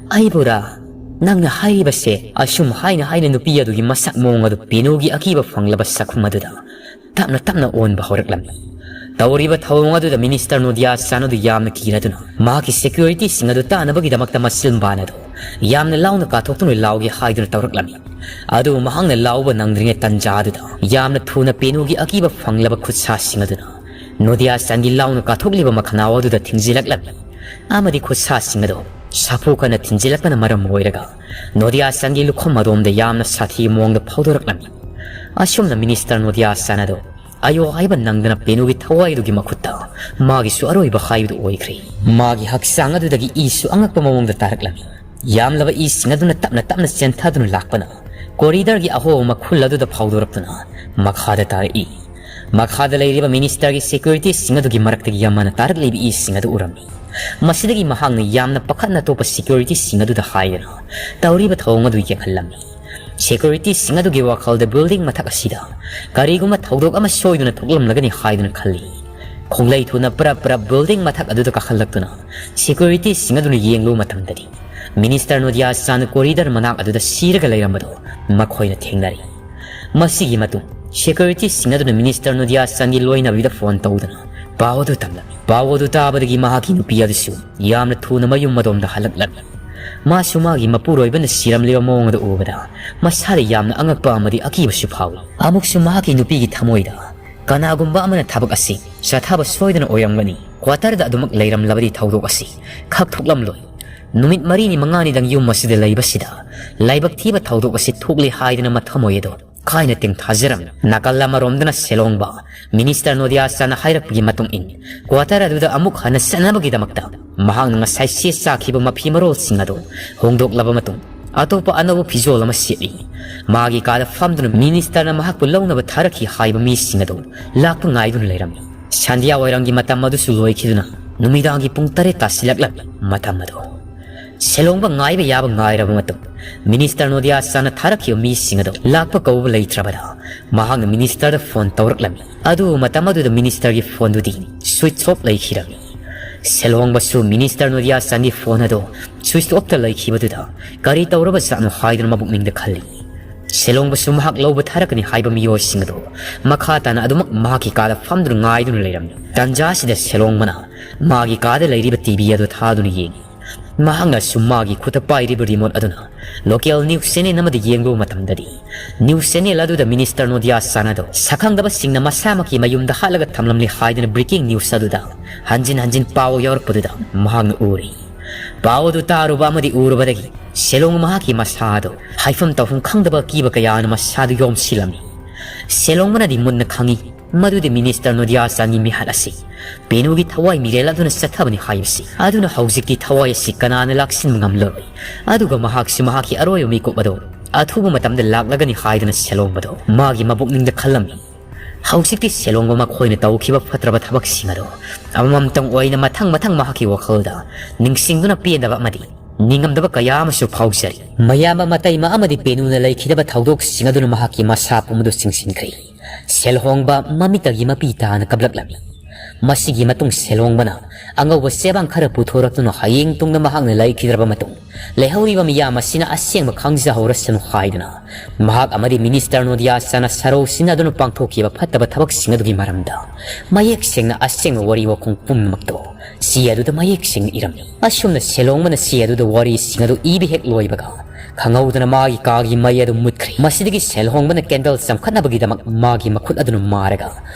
"ꯑꯩꯕꯨꯔꯥ? ꯅꯪꯅ ꯍꯥꯏꯔꯤꯕꯁꯦ?" ꯑꯁꯨꯝ ꯍꯥꯏꯅ ꯍꯥꯏꯅ ꯅꯨꯄꯤ ꯑꯗꯨꯒꯤ ꯃꯁꯛ ꯃꯑꯣꯡ ꯑꯗꯨ ꯄꯦꯅꯨꯒꯤ ꯑꯀꯤꯕ ꯐꯪꯂꯕ ꯁꯛꯐꯝ ꯑꯗꯨꯗ ꯇꯞꯅ ꯇꯞꯅ ꯑꯣꯟꯕ ꯍꯧꯔꯛꯂꯝꯃꯤ꯫ ꯇꯧꯔꯤꯕ ꯊꯧꯑꯣꯡ ꯑꯗꯨꯗ ꯃꯤꯅꯤꯁꯇꯔ ꯅꯣꯗꯤꯌꯥ ꯆꯥꯟ ꯑꯗꯨ ꯌꯥꯝꯅ ꯀꯤꯔꯗꯨꯅ ꯃꯍꯥꯛꯀꯤ ꯁꯦꯀ꯭ꯌꯨꯔꯤꯇꯤꯁꯤꯡ ꯑꯗꯨ ꯇꯥꯅꯕꯒꯤꯗꯃꯛꯇ ꯃꯆꯤꯟꯕꯥꯟ ꯑꯗꯨ ꯌꯥꯝꯅ ꯂꯥꯎꯅ ꯀꯥꯊꯣꯛꯇꯨꯅ ꯂꯥꯎꯒꯦ ꯍꯥꯏꯗꯨꯅ ꯇꯧꯔꯛꯂꯝꯃꯤ꯫ ꯑꯗꯨꯕꯨ ꯃꯍꯥꯛꯅ ꯂꯥꯎꯕ ꯅꯪꯗ꯭ꯔꯤꯉꯩ ꯇꯟꯖꯥ ꯑꯗꯨꯗ ꯌꯥꯝꯅ ꯊꯨꯅ ꯄꯦꯅꯨꯒꯤ ꯑꯀꯤꯕ ꯐꯪꯂꯕ ꯈꯨꯠꯁꯥꯁꯤꯡ ꯑꯗꯨꯅ ꯅꯣꯗꯤꯌꯥ ꯆꯥꯟꯒꯤ ꯂꯥꯎꯅ ꯀꯥꯊꯣꯛꯂꯤꯕ ꯃꯈꯅꯥꯎ ꯑꯗꯨꯗ ꯊꯤꯡꯖꯤꯜꯂꯛꯂꯝꯃꯤ ꯑꯃꯗꯤ ꯈꯨꯠꯁꯥꯁꯤꯡ ꯑꯗꯨ ꯁꯥꯐꯨ ꯀꯟꯅ ꯊꯤꯡꯖꯤꯜꯂꯛꯄꯅ ꯃꯔꯝ ꯑꯣꯏꯔꯒ ꯅꯣꯗꯤꯌꯥ ꯆꯥꯟꯒꯤ ꯂꯨꯈꯝ ꯑꯗꯣꯝꯗ ꯌꯥꯝꯅ ꯁꯥꯊꯤꯕ ꯃꯑꯣꯡꯗ ꯐꯥꯎꯗꯣꯔꯛꯂꯝꯃꯤ꯫ ꯑꯁꯨꯝꯅ ꯃꯤꯅꯤꯁꯇꯔ ꯅꯣꯗꯤꯌꯥ ꯆꯥꯟ ꯑꯗꯨ ꯑꯌꯣ ꯍꯥꯏꯕ ꯅꯪꯗꯅ ꯄꯦꯅꯨꯒꯤ ꯊꯋꯥꯏꯗꯨꯒꯤ ꯃꯈꯨꯠꯇ ꯃꯥꯒꯤꯁꯨ ꯑꯔꯣꯏꯕ ꯍꯥꯏꯕꯗꯨ ꯑꯣꯏꯈ꯭ꯔꯦ꯫ ꯃꯥꯒꯤ ꯍꯛꯆꯥꯡ ꯑꯗꯨꯗꯒꯤ ꯏꯁꯨ ꯑꯉꯛꯄ ꯃꯑꯣꯡꯗ ꯇꯥꯔꯛꯂꯝꯃꯤ꯫ ꯌꯥꯝꯂꯕ ꯏꯁꯤꯡ ꯑꯗꯨꯅ ꯇꯞꯅ ꯇꯞꯅ ꯆꯦꯟꯊꯗꯨꯅ ꯂꯥꯛꯄꯅ ꯀꯣꯔꯤꯗꯔꯒꯤ ꯑꯍꯣꯕ ꯃꯈꯨꯜ ꯑꯗꯨꯗ ꯐꯥꯎꯗꯣꯔꯛꯇꯨꯅ ꯃꯈꯥꯗ ꯇꯥꯔꯛꯏ꯫ ꯃꯈꯥꯗ ꯂꯩꯔꯤꯕ ꯃꯤꯅꯤꯁꯇꯔꯒꯤ ꯁꯦꯀ꯭ꯌꯨꯔꯤꯇꯤꯁꯤꯡ ꯑꯗꯨꯒꯤ ꯃꯔꯛꯇꯒꯤ ꯑꯃꯅ ꯇꯥꯔꯛꯂꯤꯕ ꯏꯁꯤꯡ ꯑꯗꯨ ꯎꯔꯝꯃꯤ꯫ ꯃꯁꯤꯗꯒꯤ ꯃꯍꯥꯛꯅ ꯌꯥꯝꯅ ꯄꯥꯈꯠꯅ ꯑꯇꯣꯞꯄ ꯁꯦꯀ꯭ꯌꯨꯔꯤꯇꯤꯁꯤꯡ ꯑꯗꯨꯗ ꯍꯥꯏꯗꯨꯅ ꯇꯧꯔꯤꯕ ꯊꯧꯑꯣꯡ ꯑꯗꯨ ꯌꯦꯡꯍꯜꯂꯝꯃꯤ꯫ ꯁꯦꯀ꯭ꯌꯨꯔꯤꯇꯤꯁꯤꯡ ꯑꯗꯨꯒꯤ ꯋꯥꯈꯜꯗ ꯕꯤꯜꯗꯤꯡ ꯃꯊꯛ ꯑꯁꯤꯗ ꯀꯔꯤꯒꯨꯝꯕ ꯊꯧꯗꯣꯛ ꯑꯃ ꯁꯣꯏꯗꯨꯅ ꯊꯣꯛꯂꯝꯂꯒꯅꯤ ꯍꯥꯏꯗꯨꯅ ꯈꯜꯂꯤ꯫ ꯈꯣꯡꯂꯩ ꯊꯨꯅ ꯄ꯭ꯔꯞ ꯄ꯭ꯔꯞ ꯕꯤꯜꯗꯤꯡ ꯃꯊꯛ ꯑꯗꯨꯗ ꯀꯥꯈꯠꯂꯛꯇꯨꯅ ꯁꯦꯀ꯭ꯌꯨꯔꯤꯇꯤꯁꯤꯡ ꯑꯗꯨꯅ ꯌꯦꯡꯂꯨꯕ ꯃꯇꯝꯗꯗꯤ ꯃꯤꯅꯤꯁꯇꯔ ꯅꯣꯗꯤꯌꯥ ꯆꯥꯟ ꯀꯣꯔꯤꯗꯔ ꯃꯅꯥꯛ ꯑꯗꯨꯗ ꯁꯤꯔꯒ ꯂꯩꯔꯝꯕꯗꯨ ꯃꯈꯣꯏꯅ ꯊꯦꯡꯅꯔꯤ꯫ ꯃꯁꯤꯒꯤ ꯃꯇꯨꯡ ꯁꯦꯀ꯭ꯌꯨꯔꯤꯇꯤꯁꯤꯡ ꯑꯗꯨꯅ ꯃꯤꯅꯤꯁꯇꯔ ꯅꯣꯗꯤꯌꯥ ꯆꯥꯟꯒꯤ ꯂꯣꯏꯅꯕꯤꯗ ꯐꯣꯟ ꯇꯧꯗꯨꯅ ꯄꯥꯎ ꯑꯗꯨ ꯇꯝꯂꯝꯃꯤ꯫ ꯄꯥꯎ ꯑꯗꯨ ꯇꯥꯕꯗꯒꯤ ꯃꯍꯥꯛꯀꯤ ꯅꯨꯄꯤ ꯑꯗꯨꯁꯨ ꯌꯥꯝꯅ ꯊꯨꯅ ꯃꯌꯨꯝ ꯑꯗꯣꯝꯗ ꯍꯜꯂꯛꯂꯝꯃꯤ꯫ ꯃꯥꯁꯨ ꯃꯥꯒꯤ ꯃꯄꯨꯔꯣꯏꯕꯅ ꯁꯤꯔꯝꯂꯤꯕ ꯃꯑꯣꯡ ꯑꯗꯨ ꯎꯕꯗ ꯃꯁꯥꯗ ꯌꯥꯝꯅ ꯑꯉꯛꯄ ꯑꯃꯗꯤ ꯑꯀꯤꯕꯁꯨ ꯐꯥꯎꯏ꯫ ꯑꯃꯨꯛꯁꯨ ꯃꯍꯥꯛꯀꯤ ꯅꯨꯄꯤꯒꯤ ꯊꯃꯣꯏꯗ ꯀꯅꯥꯒꯨꯝꯕ ꯑꯃꯅ ꯊꯕꯛ ꯑꯁꯤ ꯆꯠꯊꯕ ꯁꯣꯏꯗꯅ ꯑꯣꯏꯔꯝꯒꯅꯤ, ꯀ꯭ꯋꯥꯇꯔꯗ ꯑꯗꯨꯃꯛ ꯂꯩꯔꯝꯂꯕꯗꯤ ꯊꯧꯗꯣꯛ ꯑꯁꯤ ꯈꯛ ꯊꯣꯛꯂꯝꯂꯣꯏ꯫ ꯅꯨꯃꯤꯠ ꯃꯔꯤꯅꯤ ꯃꯉꯥꯅꯤꯗꯪ ꯌꯨꯝ ꯑꯁꯤꯗ ꯂꯩꯕꯁꯤꯗ ꯂꯥꯏꯕꯛ ꯊꯤꯕ ꯊꯧꯗꯣꯛ ꯑꯁꯤ ꯊꯣꯛꯂꯦ ꯍꯥꯏꯗꯨꯅ ꯃꯊꯃꯣꯏ ꯑꯗꯨ ꯀꯥꯏꯅ ꯇꯦꯡꯊꯥꯖꯔꯝꯃꯤ꯫ ꯅꯥꯀꯜ ꯑꯃꯔꯣꯝꯗꯅ ꯁꯦꯂꯣꯡꯕ ꯃꯤꯅꯤꯁꯇꯔ ꯅꯣꯗꯤꯌꯥ ꯆꯥꯅ ꯍꯥꯏꯔꯛꯄꯒꯤ ꯃꯇꯨꯡ ꯏꯟ ꯀ꯭ꯋꯥꯇꯔ ꯑꯗꯨꯗ ꯑꯃꯨꯛ ꯍꯟꯅ ꯆꯠꯅꯕꯒꯤꯗꯃꯛꯇ ꯃꯍꯥꯛꯅ ꯉꯁꯥꯏ ꯁꯦꯠ ꯆꯥꯈꯤꯕ ꯃꯐꯤ ꯃꯔꯣꯜꯁꯤꯡ ꯑꯗꯨ ꯍꯣꯡꯗꯣꯛꯂꯕ ꯃꯇꯨꯡ ꯑꯇꯣꯞꯄ ꯑꯅꯧꯕ ꯐꯤꯖꯣꯜ ꯑꯃ ꯁꯦꯠꯂꯤ꯫ ꯃꯥꯒꯤ ꯀꯥꯗ ꯐꯝꯗꯨꯅ ꯃꯤꯅꯤꯁꯇꯔꯅ ꯃꯍꯥꯛꯄꯨ ꯂꯧꯅꯕ ꯊꯥꯔꯛꯈꯤ ꯍꯥꯏꯕ ꯃꯤꯁꯤꯡ ꯑꯗꯨ ꯂꯥꯛꯄ ꯉꯥꯏꯗꯨꯅ ꯂꯩꯔꯝꯃꯤ꯫ ꯁꯟꯙ꯭ꯌꯥ ꯋꯥꯏꯔꯝꯒꯤ ꯃꯇꯝ ꯑꯗꯨꯁꯨ ꯂꯣꯏꯈꯤꯗꯨꯅ ꯅꯨꯃꯤꯗꯥꯡꯒꯤ ꯄꯨꯡ ꯇꯔꯦꯠ ꯇꯥꯁꯤꯜꯂꯛꯂꯝꯃꯤ꯫ ꯃꯇꯝ ꯑꯗꯨ ꯁꯦꯂꯣꯡꯕ ꯉꯥꯏꯕ ꯌꯥꯕ ꯉꯥꯏꯔꯕ ꯃꯇꯨꯡ ꯃꯤꯅꯤꯁꯇꯔ ꯅꯣꯗꯤꯌꯥ ꯆꯥꯅ ꯊꯥꯔꯛꯈꯤꯕ ꯃꯤꯁꯤꯡ ꯑꯗꯨ ꯂꯥꯛꯄ ꯀꯧꯕ ꯂꯩꯇ꯭ꯔꯕꯗ ꯃꯍꯥꯛꯅ ꯃꯤꯅꯤꯁꯇꯔꯗ ꯐꯣꯟ ꯇꯧꯔꯛꯂꯝꯃꯤ꯫ ꯑꯗꯨꯕꯨ ꯃꯇꯝ ꯑꯗꯨꯗ ꯃꯤꯅꯤꯁꯇꯔꯒꯤ ꯐꯣꯟꯗꯨꯗꯤ ꯁ꯭ꯋꯤꯆ ꯑꯣꯐ ꯂꯩꯈꯤꯔꯝꯃꯤ꯫ ꯁꯦꯂꯣꯡꯕꯁꯨ ꯃꯤꯅꯤꯁꯇꯔ ꯅꯣꯗꯤꯌꯥ ꯆꯥꯟꯒꯤ ꯐꯣꯟ ꯑꯗꯨ ꯁ꯭ꯋꯤꯆ ꯑꯣꯐꯇ ꯂꯩꯈꯤꯕꯗꯨꯗ ꯀꯔꯤ ꯇꯧꯔꯕ ꯖꯥꯠꯅꯣ ꯍꯥꯏꯗꯨꯅ ꯃꯕꯨꯛꯅꯤꯡꯗ ꯈꯜꯂꯤ꯫ ꯁꯦꯂꯣꯡꯕꯁꯨ ꯃꯍꯥꯛ ꯂꯧꯕ ꯊꯥꯔꯛꯀꯅꯤ ꯍꯥꯏꯕ ꯃꯤꯑꯣꯏꯁꯤꯡ ꯑꯗꯨ ꯃꯈꯥ ꯇꯥꯅ ꯑꯗꯨꯃꯛ ꯃꯍꯥꯛꯀꯤ ꯀꯥꯗ ꯐꯝꯗꯨꯅ ꯉꯥꯏꯗꯨꯅ ꯂꯩꯔꯝꯃꯤ꯫ ꯇꯥꯟꯖꯥꯁꯤꯗ ꯁꯦꯂꯣꯡꯕꯅ ꯃꯥꯒꯤ ꯀꯥꯗ ꯂꯩꯔꯤꯕ ꯇꯤ ꯚꯤ ꯑꯗꯨ ꯊꯥꯗꯨꯅ ꯌꯦꯡꯉꯤ꯫ ꯃꯍꯥꯛꯅꯁꯨ ꯃꯥꯒꯤ ꯈꯨꯠꯇ ꯄꯥꯏꯔꯤꯕ ꯔꯤꯃꯣꯠ ꯑꯗꯨꯅ ꯂꯣꯀꯦꯜ ꯅ꯭ꯌꯨꯁ ꯆꯦꯅꯦꯜ ꯑꯃꯗ ꯌꯦꯡꯂꯨꯕ ꯃꯇꯝꯗꯗꯤ ꯅ꯭ꯌꯨꯁ ꯆꯦꯅꯦꯜ ꯑꯗꯨꯗ ꯃꯤꯅꯤꯁꯇꯔ ꯅꯣꯗꯤꯌꯥ ꯆꯥꯟ ꯑꯗꯨ ꯁꯛꯈꯪꯗꯕꯁꯤꯡꯅ ꯃꯁꯥꯃꯛꯀꯤ ꯃꯌꯨꯝꯗ ꯍꯥꯠꯂꯒ ꯊꯝꯂꯝꯂꯦ ꯍꯥꯏꯗꯨꯅ ꯕ꯭ꯔꯦꯀꯤꯡ ꯅ꯭ꯌꯨꯁ ꯑꯗꯨꯗ ꯍꯟꯖꯤꯟ ꯍꯟꯖꯤꯟ ꯄꯥꯎ ꯌꯥꯎꯔꯛꯄꯗꯨꯗ ꯃꯍꯥꯛꯅ ꯎꯔꯤ꯫ ꯄꯥꯎ ꯑꯗꯨ ꯇꯥꯔꯨꯕ ꯑꯃꯗꯤ ꯎꯔꯨꯕꯗꯒꯤ ꯁꯦꯂꯣꯡ ꯃꯍꯥꯛꯀꯤ ꯃꯁꯥ ꯑꯗꯨ ꯍꯥꯏꯐꯝ ꯇꯧꯐꯝ ꯈꯪꯗꯕ ꯑꯀꯤꯕ ꯀꯌꯥꯅ ꯃꯁꯥꯗꯨ ꯌꯣꯝꯁꯤꯜꯂꯝꯃꯤ꯫ ꯁꯦꯂꯣꯡꯕꯅꯗꯤ ꯃꯨꯟꯅ ꯈꯪꯏ ꯃꯗꯨꯗꯤ ꯃꯤꯅꯤꯁꯇꯔ ꯅꯣꯗꯤꯌꯥ ꯆꯥꯟꯒꯤ ꯃꯤꯍꯥꯠ ꯑꯁꯤ ꯄꯦꯅꯨꯒꯤ ꯊꯋꯥꯏ ꯃꯤꯔꯦꯜ ꯑꯗꯨꯅ ꯆꯠꯊꯕꯅꯤ ꯍꯥꯏꯕꯁꯤ꯫ ꯑꯗꯨꯅ ꯍꯧꯖꯤꯛꯇꯤ ꯊꯋꯥꯏ ꯑꯁꯤ ꯀꯅꯥꯅ ꯂꯥꯛꯁꯤꯟꯕ ꯉꯝꯂꯔꯣꯏ꯫ ꯑꯗꯨꯒ ꯃꯍꯥꯛꯁꯨ ꯃꯍꯥꯛꯀꯤ ꯑꯔꯣꯏꯕ ꯃꯤꯀꯨꯞ ꯑꯗꯨ ꯑꯊꯨꯕ ꯃꯇꯝꯗ ꯂꯥꯛꯂꯒꯅꯤ ꯍꯥꯏꯗꯨꯅ ꯁꯦꯂꯣꯡꯕꯗꯨ ꯃꯥꯒꯤ ꯃꯕꯨꯛꯅꯤꯡꯗ ꯈꯜꯂꯝꯃꯤ꯫ ꯍꯧꯖꯤꯛꯇꯤ ꯁꯦꯂꯣꯡꯕ ꯃꯈꯣꯏꯅ ꯇꯧꯈꯤꯕ ꯐꯠꯇ꯭ꯔꯕ ꯊꯕꯛꯁꯤꯡ ꯑꯗꯨ ꯑꯃꯃꯝꯇꯪ ꯑꯣꯏꯅ ꯃꯊꯪ ꯃꯊꯪ ꯃꯍꯥꯛꯀꯤ ꯋꯥꯈꯜꯗ ꯅꯤꯡꯁꯤꯡꯗꯨꯅ ꯄꯦꯟꯗꯕ ꯑꯃꯗꯤ ꯅꯤꯡꯉꯝꯗꯕ ꯀꯌꯥ ꯑꯃꯁꯨ ꯐꯥꯎꯖꯔꯤ꯫ ꯃꯌꯥꯝꯕ ꯃꯇꯩꯃ ꯑꯃꯗꯤ ꯄꯦꯅꯨꯅ ꯂꯩꯈꯤꯗꯕ ꯊꯧꯗꯣꯛꯁꯤꯡ ꯑꯗꯨꯅ ꯃꯍꯥꯛꯀꯤ ꯃꯁꯥ ꯄꯨꯝꯕꯗꯨ ꯆꯤꯡꯁꯤꯟꯈ꯭ꯔꯦ꯫ ꯁꯦꯜꯍꯣꯡꯕ ꯃꯃꯤꯠꯇꯒꯤ ꯃꯄꯤ ꯇꯥꯅ ꯀꯞꯂꯛꯂꯝꯃꯤ꯫ ꯃꯁꯤꯒꯤ ꯃꯇꯨꯡ ꯁꯦꯜꯍꯣꯡꯕꯅ ꯑꯉꯧꯕ ꯆꯦꯕꯥꯡ ꯈꯔ ꯄꯨꯊꯣꯔꯛꯇꯨꯅ ꯍꯌꯦꯡ ꯇꯨꯡꯗ ꯃꯍꯥꯛꯅ ꯂꯩꯈꯤꯗ꯭ꯔꯕ ꯃꯇꯨꯡ ꯂꯩꯍꯧꯔꯤꯕ ꯃꯤꯌꯥꯝ ꯑꯁꯤꯅ ꯑꯁꯦꯡꯕ ꯈꯪꯖꯍꯧꯔꯁꯅꯨ ꯍꯥꯏꯗꯨꯅ ꯃꯍꯥꯛ ꯑꯃꯗꯤ ꯃꯤꯅꯤꯁꯇꯔ ꯅꯣꯗꯤꯌꯥ ꯆꯥꯅ ꯁꯔꯧ ꯁꯤꯟꯅꯗꯨꯅ ꯄꯥꯡꯊꯣꯛꯈꯤꯕ ꯐꯠꯇꯕ ꯊꯕꯛꯁꯤꯡ ꯑꯗꯨꯒꯤ ꯃꯔꯝꯗ ꯃꯌꯦꯛ ꯁꯦꯡꯅ ꯑꯁꯦꯡꯕ ꯋꯥꯔꯤ ꯋꯥꯈꯣꯡ ꯄꯨꯝꯅꯃꯛꯇꯣ ꯆꯦ ꯑꯗꯨꯗ ꯃꯌꯦꯛ ꯁꯦꯡꯅ ꯏꯔꯝꯃꯤ꯫ ꯑꯁꯨꯝꯅ ꯁꯦꯜꯍꯣꯡꯕꯅ ꯆꯦ ꯑꯗꯨꯗ ꯋꯥꯔꯤꯁꯤꯡ ꯑꯗꯨ ꯏꯕ ꯍꯦꯛ ꯂꯣꯏꯕꯒ ꯈꯪꯍꯧꯗꯅ ꯃꯥꯒꯤ ꯀꯥꯒꯤ ꯃꯩ ꯑꯗꯨ ꯃꯨꯠꯈ꯭ꯔꯦ꯫ ꯃꯁꯤꯗꯒꯤ ꯁꯦꯜꯍꯣꯡꯕꯅ ꯀꯦꯟꯗꯜ ꯆꯝꯈꯠꯅꯕꯒꯤꯗꯃꯛ ꯃꯥꯒꯤ ꯃꯈꯨꯠ ꯑꯗꯨꯅ ꯃꯥꯔꯒ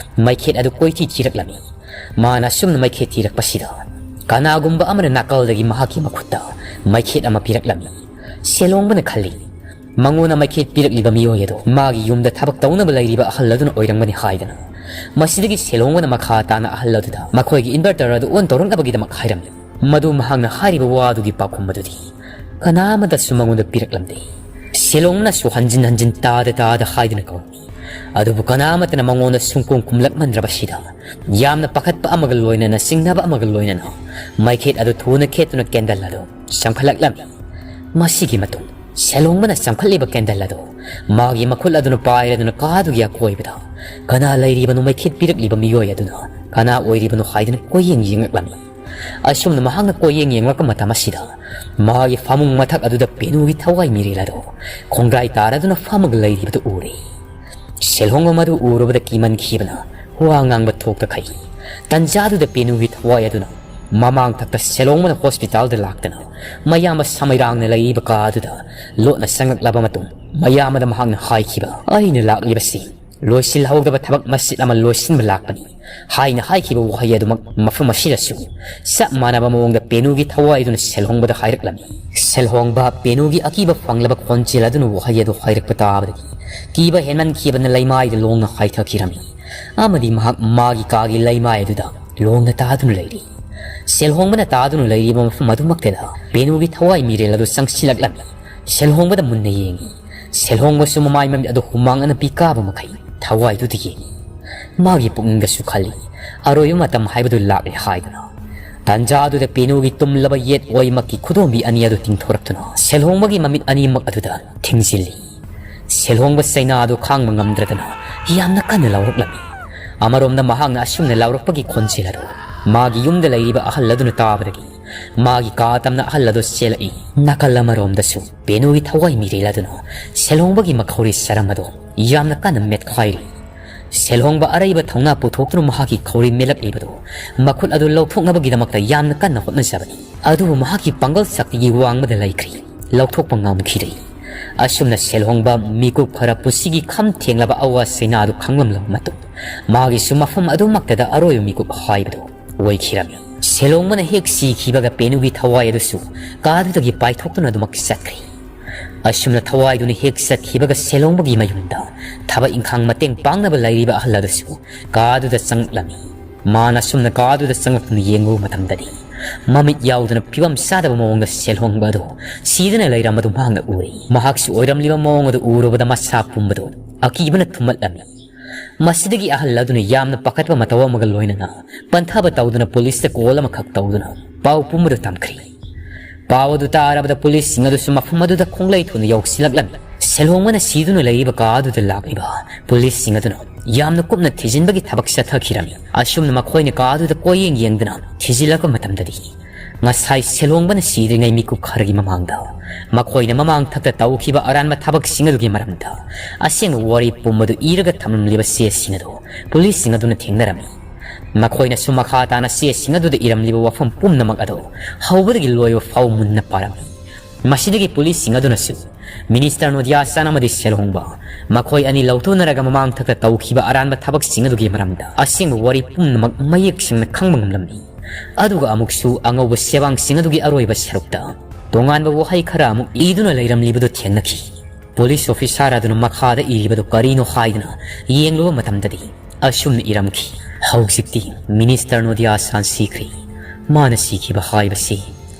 ꯃꯩꯈꯦꯠ ꯑꯗꯨ ꯀꯣꯏꯊꯤ ꯊꯤꯔꯛꯂꯝꯃꯤ꯫ ꯃꯥꯅ ꯑꯁꯨꯝꯅ ꯃꯩꯈꯦꯠ ꯊꯤꯔꯛꯄꯁꯤꯗ ꯀꯅꯥꯒꯨꯝꯕ ꯑꯃꯅ ꯅꯥꯀꯜꯗꯒꯤ ꯃꯍꯥꯛꯀꯤ ꯃꯈꯨꯠꯇ ꯃꯩꯈꯦꯠ ꯑꯃ ꯄꯤꯔꯛꯂꯝꯃꯤ꯫ ꯁꯦꯜꯍꯣꯡꯕꯅ ꯈꯜꯂꯤ, ꯃꯉꯣꯟꯗ ꯃꯩꯈꯦꯠ ꯄꯤꯔꯛꯂꯤꯕ ꯃꯤꯑꯣꯏ ꯑꯗꯨ ꯃꯥꯒꯤ ꯌꯨꯝꯗ ꯊꯕꯛ ꯇꯧꯅꯕ ꯂꯩꯔꯤꯕ ꯑꯍꯜ ꯑꯗꯨꯅ ꯑꯣꯏꯔꯝꯒꯅꯤ ꯍꯥꯏꯗꯅ꯫ ꯃꯁꯤꯗꯒꯤ ꯁꯦꯜꯍꯣꯡꯕꯅ ꯃꯈꯥ ꯇꯥꯅ ꯑꯍꯜ ꯑꯗꯨꯗ ꯃꯈꯣꯏꯒꯤ ꯏꯟꯚꯔꯇꯔ ꯑꯗꯨ ꯑꯣꯟ ꯇꯧꯔꯛꯅꯕꯒꯤꯗꯃꯛ ꯍꯥꯏꯔꯝꯃꯤ꯫ ꯃꯗꯨ ꯃꯍꯥꯛꯅ ꯍꯥꯏꯔꯤꯕ ꯋꯥ ꯑꯗꯨꯒꯤ ꯄꯥꯎꯈꯨꯝ ꯑꯗꯨꯗꯤ ꯀꯅꯥ ꯑꯃꯗꯁꯨ ꯃꯉꯣꯟꯗ ꯄꯤꯔꯛꯂꯝꯗꯦ꯫ ꯁꯦꯜꯍꯣꯡꯅꯁꯨ ꯍꯟꯖꯤꯟ ꯍꯟꯖꯤꯟ ꯇꯥꯗ ꯇꯥꯗ ꯍꯥꯏꯗꯨꯅ ꯀꯧꯔꯝꯃꯤ꯫ ꯑꯗꯨꯕꯨ ꯀꯅꯥ ꯑꯃꯠꯇꯅ ꯃꯉꯣꯟꯗ ꯁꯨꯡꯀꯨꯝ ꯀꯨꯝꯂꯛꯃꯟꯗ꯭ꯔꯕꯁꯤꯗ ꯌꯥꯝꯅ ꯄꯥꯈꯠꯄ ꯑꯃꯒ ꯂꯣꯏꯅꯅ ꯆꯤꯡꯅꯕ ꯑꯃꯒ ꯂꯣꯏꯅꯅ ꯃꯩꯈꯦꯠ ꯑꯗꯨ ꯊꯨꯅ ꯈꯦꯠꯇꯨꯅ ꯀꯦꯟꯗꯜ ꯑꯗꯨ ꯆꯪꯈꯠꯂꯛꯂꯝꯃꯤ꯫ ꯃꯁꯤꯒꯤ ꯃꯇꯨꯡ ꯁꯦꯜꯍꯣꯡꯕꯅ ꯆꯪꯈꯠꯂꯤꯕ ꯀꯦꯟꯗꯜ ꯑꯗꯨ ꯃꯥꯒꯤ ꯃꯈꯨꯠ ꯑꯗꯨꯅ ꯄꯥꯏꯔꯗꯨꯅ ꯀꯥꯗꯨꯒꯤ ꯑꯀꯣꯏꯕꯗ ꯀꯅꯥ ꯂꯩꯔꯤꯕꯅꯣ, ꯃꯩꯈꯦꯠ ꯄꯤꯔꯛꯂꯤꯕ ꯃꯤꯑꯣꯏ ꯑꯗꯨꯅ ꯀꯅꯥ ꯑꯣꯏꯔꯤꯕꯅꯣ ꯍꯥꯏꯗꯨꯅ ꯀꯣꯏꯌꯦꯡ ꯌꯦꯡꯂꯛꯂꯝꯃꯤ꯫ ꯑꯁꯨꯝꯅ ꯃꯍꯥꯛꯅ ꯀꯣꯏꯌꯦꯡ ꯌꯦꯡꯂꯛꯄ ꯃꯇꯝ ꯑꯁꯤꯗ ꯃꯥꯒꯤ ꯐꯃꯨꯡ ꯃꯊꯛ ꯑꯗꯨꯗ ꯄꯦꯅꯨꯒꯤ ꯊꯋꯥꯏ ꯃꯤꯔꯦꯜ ꯑꯗꯨ ꯈꯣꯡꯒ꯭ꯔꯥꯏ ꯇꯥꯔꯗꯨꯅ ꯐꯝꯃꯒ ꯂꯩꯔꯤꯕꯗꯨ ꯎꯔꯦ꯫ ꯁꯦꯜꯍꯣꯡꯕ ꯃꯗꯨ ꯎꯔꯨꯕꯗ ꯀꯤꯃꯟꯈꯤꯕꯅ ꯋꯥ ꯉꯥꯡꯕ ꯊꯣꯛꯇꯈꯩ ꯇꯟꯖꯥꯗꯨꯗ ꯄꯦꯅꯨꯒꯤ ꯊꯋꯥꯏ ꯑꯗꯨꯅ ꯃꯃꯥꯡ ꯊꯛꯇ ꯁꯦꯜꯍꯣꯡꯕꯅ ꯍꯣꯁꯄꯤꯇꯥꯜꯗ ꯂꯥꯛꯇꯅ ꯃꯌꯥꯝꯕ ꯁꯃꯩꯔꯥꯡꯅ ꯂꯩꯔꯤꯕ ꯀꯥ ꯑꯗꯨꯗ ꯂꯣꯠꯅ ꯆꯪꯂꯛꯂꯕ ꯃꯇꯨꯡ ꯃꯌꯥꯝꯕꯗ ꯃꯍꯥꯛꯅ ꯍꯥꯏꯈꯤꯕ, "ꯑꯩꯅ ꯂꯥꯛꯂꯤꯕꯁꯤ ꯂꯣꯏꯁꯤꯜꯍꯧꯗꯕ ꯊꯕꯛ ꯃꯆꯤꯠ ꯑꯃ ꯂꯣꯏꯁꯤꯟꯕ ꯂꯥꯛꯄꯅꯤ" ꯍꯥꯏꯅ ꯍꯥꯏꯈꯤꯕ ꯋꯥꯍꯩ ꯑꯗꯨꯃꯛ ꯃꯐꯝ ꯑꯁꯤꯗꯁꯨ ꯆꯞ ꯃꯥꯟꯅꯕ ꯃꯑꯣꯡꯗ ꯄꯦꯅꯨꯒꯤ ꯊꯋꯥꯏ ꯑꯗꯨꯅ ꯁꯦꯜꯍꯣꯡꯕꯗ ꯍꯥꯏꯔꯛꯂꯝꯃꯤ꯫ ꯁꯦꯜꯍꯣꯡꯕ ꯄꯦꯅꯨꯒꯤ ꯑꯀꯤꯕ ꯐꯪꯂꯕ ꯈꯣꯟꯖꯦꯜ ꯑꯗꯨꯅ ꯋꯥꯍꯩ ꯑꯗꯨ ꯍꯥꯏꯔꯛꯄ ꯇꯥꯕꯗꯒꯤ ꯀꯤꯕ ꯍꯦꯟꯃꯟꯈꯤꯕꯅ ꯂꯩꯃꯥꯏꯗ ꯂꯣꯡꯅ ꯍꯥꯏꯊꯈꯤꯔꯝꯃꯤ꯫ ꯑꯃꯗꯤ ꯃꯍꯥꯛ ꯃꯥꯒꯤ ꯀꯥꯒꯤ ꯂꯩꯃꯥꯏ ꯑꯗꯨꯗ ꯂꯣꯡꯅ ꯇꯥꯗꯨꯅ ꯂꯩꯔꯤ꯫ ꯁꯦꯜꯍꯣꯡꯕꯅ ꯇꯥꯗꯨꯅ ꯂꯩꯔꯤꯕ ꯃꯐꯝ ꯑꯗꯨꯃꯛꯇꯗ ꯄꯦꯅꯨꯒꯤ ꯊꯋꯥꯏ ꯃꯤꯔꯦꯜ ꯑꯗꯨ ꯆꯪꯁꯤꯜꯂꯛꯂꯝꯃꯤ꯫ ꯁꯦꯜꯍꯣꯡꯕꯗ ꯃꯨꯟꯅ ꯌꯦꯡꯉꯤ꯫ ꯁꯦꯜꯍꯣꯡꯕꯁꯨ ꯃꯃꯥꯏ ꯃꯃꯤꯠ ꯑꯗꯨ ꯍꯨꯃꯥꯡ ꯑꯅꯞꯄꯤ ꯀꯥꯕ ꯃꯈꯩ ꯊꯋꯥꯏꯗꯨꯗ ꯌꯦꯡꯉꯤ꯫ ꯃꯥꯒꯤ ꯄꯨꯛꯅꯤꯡꯗꯁꯨ ꯈꯜꯂꯤ, "ꯑꯔꯣꯏꯕ ꯃꯇꯝ ꯍꯥꯏꯕꯗꯨ ꯂꯥꯛꯂꯦ" ꯍꯥꯏꯗꯨꯅ꯫ ꯇꯥꯟꯖꯥꯗꯨꯗ ꯄꯦꯅꯨꯒꯤ ꯇꯨꯝꯂꯕ ꯌꯦꯠ ꯑꯣꯏꯃꯛꯀꯤ ꯈꯨꯗꯣꯝꯕꯤ ꯑꯅꯤ ꯑꯗꯨ ꯇꯤꯡꯊꯣꯔꯛꯇꯨꯅ ꯁꯦꯜꯍꯣꯡꯕꯒꯤ ꯃꯃꯤꯠ ꯑꯅꯤꯃꯛ ꯑꯗꯨꯗ ꯊꯤꯡꯖꯤꯜꯂꯤ꯫ ꯁꯦꯜꯍꯣꯡꯕ ꯆꯩꯅꯥ ꯑꯗꯨ ꯈꯥꯡꯕ ꯉꯝꯗ꯭ꯔꯗꯅ ꯌꯥꯝꯅ ꯀꯟꯅ ꯂꯥꯎꯔꯛꯂꯝꯃꯤ꯫ ꯑꯃꯔꯣꯝꯗ ꯃꯍꯥꯛꯅ ꯑꯁꯨꯝꯅ ꯂꯥꯎꯔꯛꯄꯒꯤ ꯈꯣꯟꯖꯦꯜ ꯑꯗꯨ ꯃꯥꯒꯤ ꯌꯨꯝꯗ ꯂꯩꯔꯤꯕ ꯑꯍꯜ ꯑꯗꯨꯅ ꯇꯥꯕꯗꯒꯤ ꯃꯥꯒꯤ ꯀꯥ ꯇꯝꯅ ꯑꯍꯜ ꯑꯗꯨ ꯆꯦꯜꯂꯛꯏ꯫ ꯅꯥꯀꯜ ꯑꯃꯔꯣꯝꯗꯁꯨ ꯄꯦꯅꯨꯒꯤ ꯊꯋꯥꯏ ꯃꯤꯔꯦꯜ ꯑꯗꯨꯅ ꯁꯦꯜꯍꯣꯡꯕꯒꯤ ꯃꯈꯧꯔꯤ ꯆꯔꯝ ꯑꯗꯨ ꯌꯥꯝꯅ ꯀꯟꯅ ꯃꯦꯠꯈꯥꯏꯔꯤ꯫ ꯁꯦꯜꯍꯣꯡꯕ ꯑꯔꯩꯕ ꯊꯧꯅꯥ ꯄꯨꯊꯣꯛꯇꯨꯅ ꯃꯍꯥꯛꯀꯤ ꯈꯧꯔꯤ ꯃꯦꯠꯂꯛꯂꯤꯕꯗꯨ ꯃꯈꯨꯠ ꯑꯗꯨ ꯂꯧꯊꯣꯛꯅꯕꯒꯤꯗꯃꯛꯇ ꯌꯥꯝꯅ ꯀꯟꯅ ꯍꯣꯠꯅꯖꯕꯅꯤ꯫ ꯑꯗꯨꯕꯨ ꯃꯍꯥꯛꯀꯤ ꯄꯥꯡꯒꯜ ꯁꯛꯇꯤꯒꯤ ꯋꯥꯡꯃꯗ ꯂꯩꯈ꯭ꯔꯤ꯫ ꯂꯧꯊꯣꯛꯄ ꯉꯝꯈꯤꯗꯦ꯫ ꯑꯁꯨꯝꯅ ꯁꯦꯜꯍꯣꯡꯕ ꯃꯤꯀꯨꯞ ꯈꯔ ꯄꯨꯟꯁꯤꯒꯤ ꯈꯝ ꯊꯦꯡꯂꯕ ꯑꯋꯥ ꯆꯩꯅꯥꯗꯨ ꯈꯪꯂꯝꯂꯕ ꯃꯇꯨꯡ ꯃꯥꯒꯤꯁꯨ ꯃꯐꯝ ꯑꯗꯨꯃꯛꯇꯗ ꯑꯔꯣꯏꯕ ꯃꯤꯀꯨꯞ ꯍꯥꯏꯕꯗꯨ ꯑꯣꯏꯈꯤꯔꯝꯃꯤ꯫ ꯁꯦꯜꯍꯣꯡꯕꯅ ꯍꯦꯛ ꯁꯤꯈꯤꯕꯒ ꯄꯦꯅꯨꯒꯤ ꯊꯋꯥꯏ ꯑꯗꯨꯁꯨ ꯀꯥꯗꯨꯗꯒꯤ ꯄꯥꯏꯊꯣꯛꯇꯨꯅ ꯑꯗꯨꯃꯛ ꯆꯠꯈ꯭ꯔꯦ꯫ ꯑꯁꯨꯝꯅ ꯊꯋꯥꯏꯗꯨꯅ ꯍꯦꯛ ꯆꯠꯈꯤꯕꯒ ꯁꯦꯜꯍꯣꯡꯕꯒꯤ ꯃꯌꯨꯝꯗ ꯊꯕꯛ ꯏꯪꯈꯥꯡ ꯃꯇꯦꯡ ꯄꯥꯡꯅꯕ ꯂꯩꯔꯤꯕ ꯑꯍꯜ ꯑꯗꯨꯁꯨ ꯀꯥꯗꯨꯗ ꯆꯪꯂꯛꯂꯝꯃꯤ꯫ ꯃꯥꯅ ꯑꯁꯨꯝꯅ ꯀꯥꯗꯨꯗ ꯆꯪꯂꯛꯇꯨꯅ ꯌꯦꯡꯂꯨꯕ ꯃꯇꯝꯗꯗꯤ ꯃꯃꯤꯠ ꯌꯥꯎꯗꯅ ꯐꯤꯕꯝ ꯆꯥꯗꯕ ꯃꯑꯣꯡꯗ ꯁꯦꯜꯍꯣꯡꯕ ꯑꯗꯨ ꯁꯤꯗꯨꯅ ꯂꯩꯔꯝꯕꯗꯨ ꯃꯍꯥꯛꯅ ꯎꯔꯦ꯫ ꯃꯍꯥꯛꯁꯨ ꯑꯣꯏꯔꯝꯂꯤꯕ ꯃꯑꯣꯡ ꯑꯗꯨ ꯎꯔꯨꯕꯗ ꯃꯁꯥ ꯄꯨꯝꯕꯗꯨ ꯑꯀꯤꯕꯅ ꯊꯨꯝꯃꯠꯂꯝꯃꯤ꯫ ꯃꯁꯤꯗꯒꯤ ꯑꯍꯜ ꯑꯗꯨꯅ ꯌꯥꯝꯅ ꯄꯥꯈꯠꯄ ꯃꯇꯧ ꯑꯃꯒ ꯂꯣꯏꯅꯅ ꯄꯟꯊꯕ ꯇꯧꯗꯨꯅ ꯄꯨꯂꯤꯁꯇ ꯀꯣꯜ ꯑꯃꯈꯛ ꯇꯧꯗꯨꯅ ꯄꯥꯎ ꯄꯨꯝꯕꯗꯨ ꯇꯝꯈ꯭ꯔꯦ꯫ ꯄꯥꯎ ꯑꯗꯨ ꯇꯥꯔꯕꯗ ꯄꯨꯂꯤꯁꯁꯤꯡ ꯑꯗꯨꯁꯨ ꯃꯐꯝ ꯑꯗꯨꯗ ꯈꯣꯡꯂꯩ ꯊꯨꯅ ꯌꯧꯁꯤꯜꯂꯛꯂꯝꯃꯤ꯫ ꯁꯦꯜꯍꯣꯡꯕꯅ ꯁꯤꯗꯨꯅ ꯂꯩꯔꯤꯕ ꯀꯥ ꯑꯗꯨꯗ ꯂꯥꯛꯂꯤꯕ ꯄꯨꯂꯤꯁꯁꯤꯡ ꯑꯗꯨꯅ ꯌꯥꯝꯅ ꯀꯨꯞꯅ ꯊꯤꯖꯤꯟꯕꯒꯤ ꯊꯕꯛ ꯆꯠꯊꯈꯤꯔꯝꯃꯤ꯫ ꯑꯁꯨꯝꯅ ꯃꯈꯣꯏꯅ ꯀꯥ ꯑꯗꯨꯗ ꯀꯣꯏꯌꯦꯡ ꯌꯦꯡꯗꯨꯅ ꯊꯤꯖꯤꯜꯂꯛꯄ ꯃꯇꯝꯗꯗꯤ ꯉꯁꯥꯏ ꯁꯦꯜꯍꯣꯡꯕꯅ ꯁꯤꯗ꯭ꯔꯤꯉꯩ ꯃꯤꯀꯨꯞ ꯈꯔꯒꯤ ꯃꯃꯥꯡꯗ ꯃꯈꯣꯏꯅ ꯃꯃꯥꯡ ꯊꯛꯇ ꯇꯧꯈꯤꯕ ꯑꯔꯥꯟꯕ ꯊꯕꯛꯁꯤꯡ ꯑꯗꯨꯒꯤ ꯃꯔꯝꯗ ꯑꯁꯦꯡꯕ ꯋꯥꯔꯤ ꯄꯨꯝꯕꯗꯨ ꯏꯔꯒ ꯊꯝꯂꯝꯂꯤꯕ ꯆꯦꯁꯤꯡ ꯑꯗꯨ ꯄꯨꯂꯤꯁꯁꯤꯡ ꯑꯗꯨꯅ ꯊꯦꯡꯅꯔꯝꯃꯤ꯫ ꯃꯈꯣꯏꯅꯁꯨ ꯃꯈꯥ ꯇꯥꯅ ꯆꯦꯁꯤꯡ ꯑꯗꯨꯗ ꯏꯔꯝꯂꯤꯕ ꯋꯥꯐꯝ ꯄꯨꯝꯅꯃꯛ ꯑꯗꯨ ꯍꯧꯕꯗꯒꯤ ꯂꯣꯏꯕ ꯐꯥꯎ ꯃꯨꯟꯅ ꯄꯥꯔꯝꯃꯤ꯫ ꯃꯁꯤꯗꯒꯤ ꯄꯨꯂꯤꯁꯁꯤꯡ ꯑꯗꯨꯅꯁꯨ ꯃꯤꯅꯤꯁꯇꯔ ꯅꯣꯗꯤꯌꯥ ꯆꯥꯟ ꯑꯃꯗꯤ ꯁꯦꯜꯍꯣꯡꯕ ꯃꯈꯣꯏ ꯑꯅꯤ ꯂꯧꯊꯣꯛꯅꯔꯒ ꯃꯃꯥꯡ ꯊꯛꯇ ꯇꯧꯈꯤꯕ ꯑꯔꯥꯟꯕ ꯊꯕꯛꯁꯤꯡ ꯑꯗꯨꯒꯤ ꯃꯔꯝꯗ ꯑꯁꯦꯡꯕ ꯋꯥꯔꯤ ꯄꯨꯝꯅꯃꯛ ꯃꯌꯦꯛ ꯁꯦꯡꯅ ꯈꯪꯕ ꯉꯝꯂꯝꯃꯤ꯫ ꯑꯗꯨꯒ ꯑꯃꯨꯛꯁꯨ ꯑꯉꯧꯕ ꯆꯦꯕꯥꯡꯁꯤꯡ ꯑꯗꯨꯒꯤ ꯑꯔꯣꯏꯕ ꯁꯔꯨꯛꯇ ꯇꯣꯉꯥꯟꯕ ꯋꯥꯍꯩ ꯈꯔ ꯑꯃꯨꯛ ꯏꯗꯨꯅ ꯂꯩꯔꯝꯂꯤꯕꯗꯨ ꯊꯦꯡꯅꯈꯤ꯫ ꯄꯨꯂꯤꯁ ꯑꯣꯐꯤꯁꯥꯔ ꯑꯗꯨꯅ ꯃꯈꯥꯗ ꯏꯔꯤꯕꯗꯨ ꯀꯔꯤꯅꯣ ꯍꯥꯏꯗꯨꯅ ꯌꯦꯡꯂꯨꯕ ꯃꯇꯝꯗꯗꯤ ꯑꯁꯨꯝꯅ ꯏꯔꯝꯈꯤ, "ꯍꯧꯖꯤꯛꯇꯤ ꯃꯤꯅꯤꯁꯇꯔ ꯅꯣꯗꯤꯌꯥ ꯁꯥꯟ ꯁꯤꯈ꯭ꯔꯦ꯫ ꯃꯥꯅ ꯁꯤꯈꯤꯕ ꯍꯥꯏꯕꯁꯤ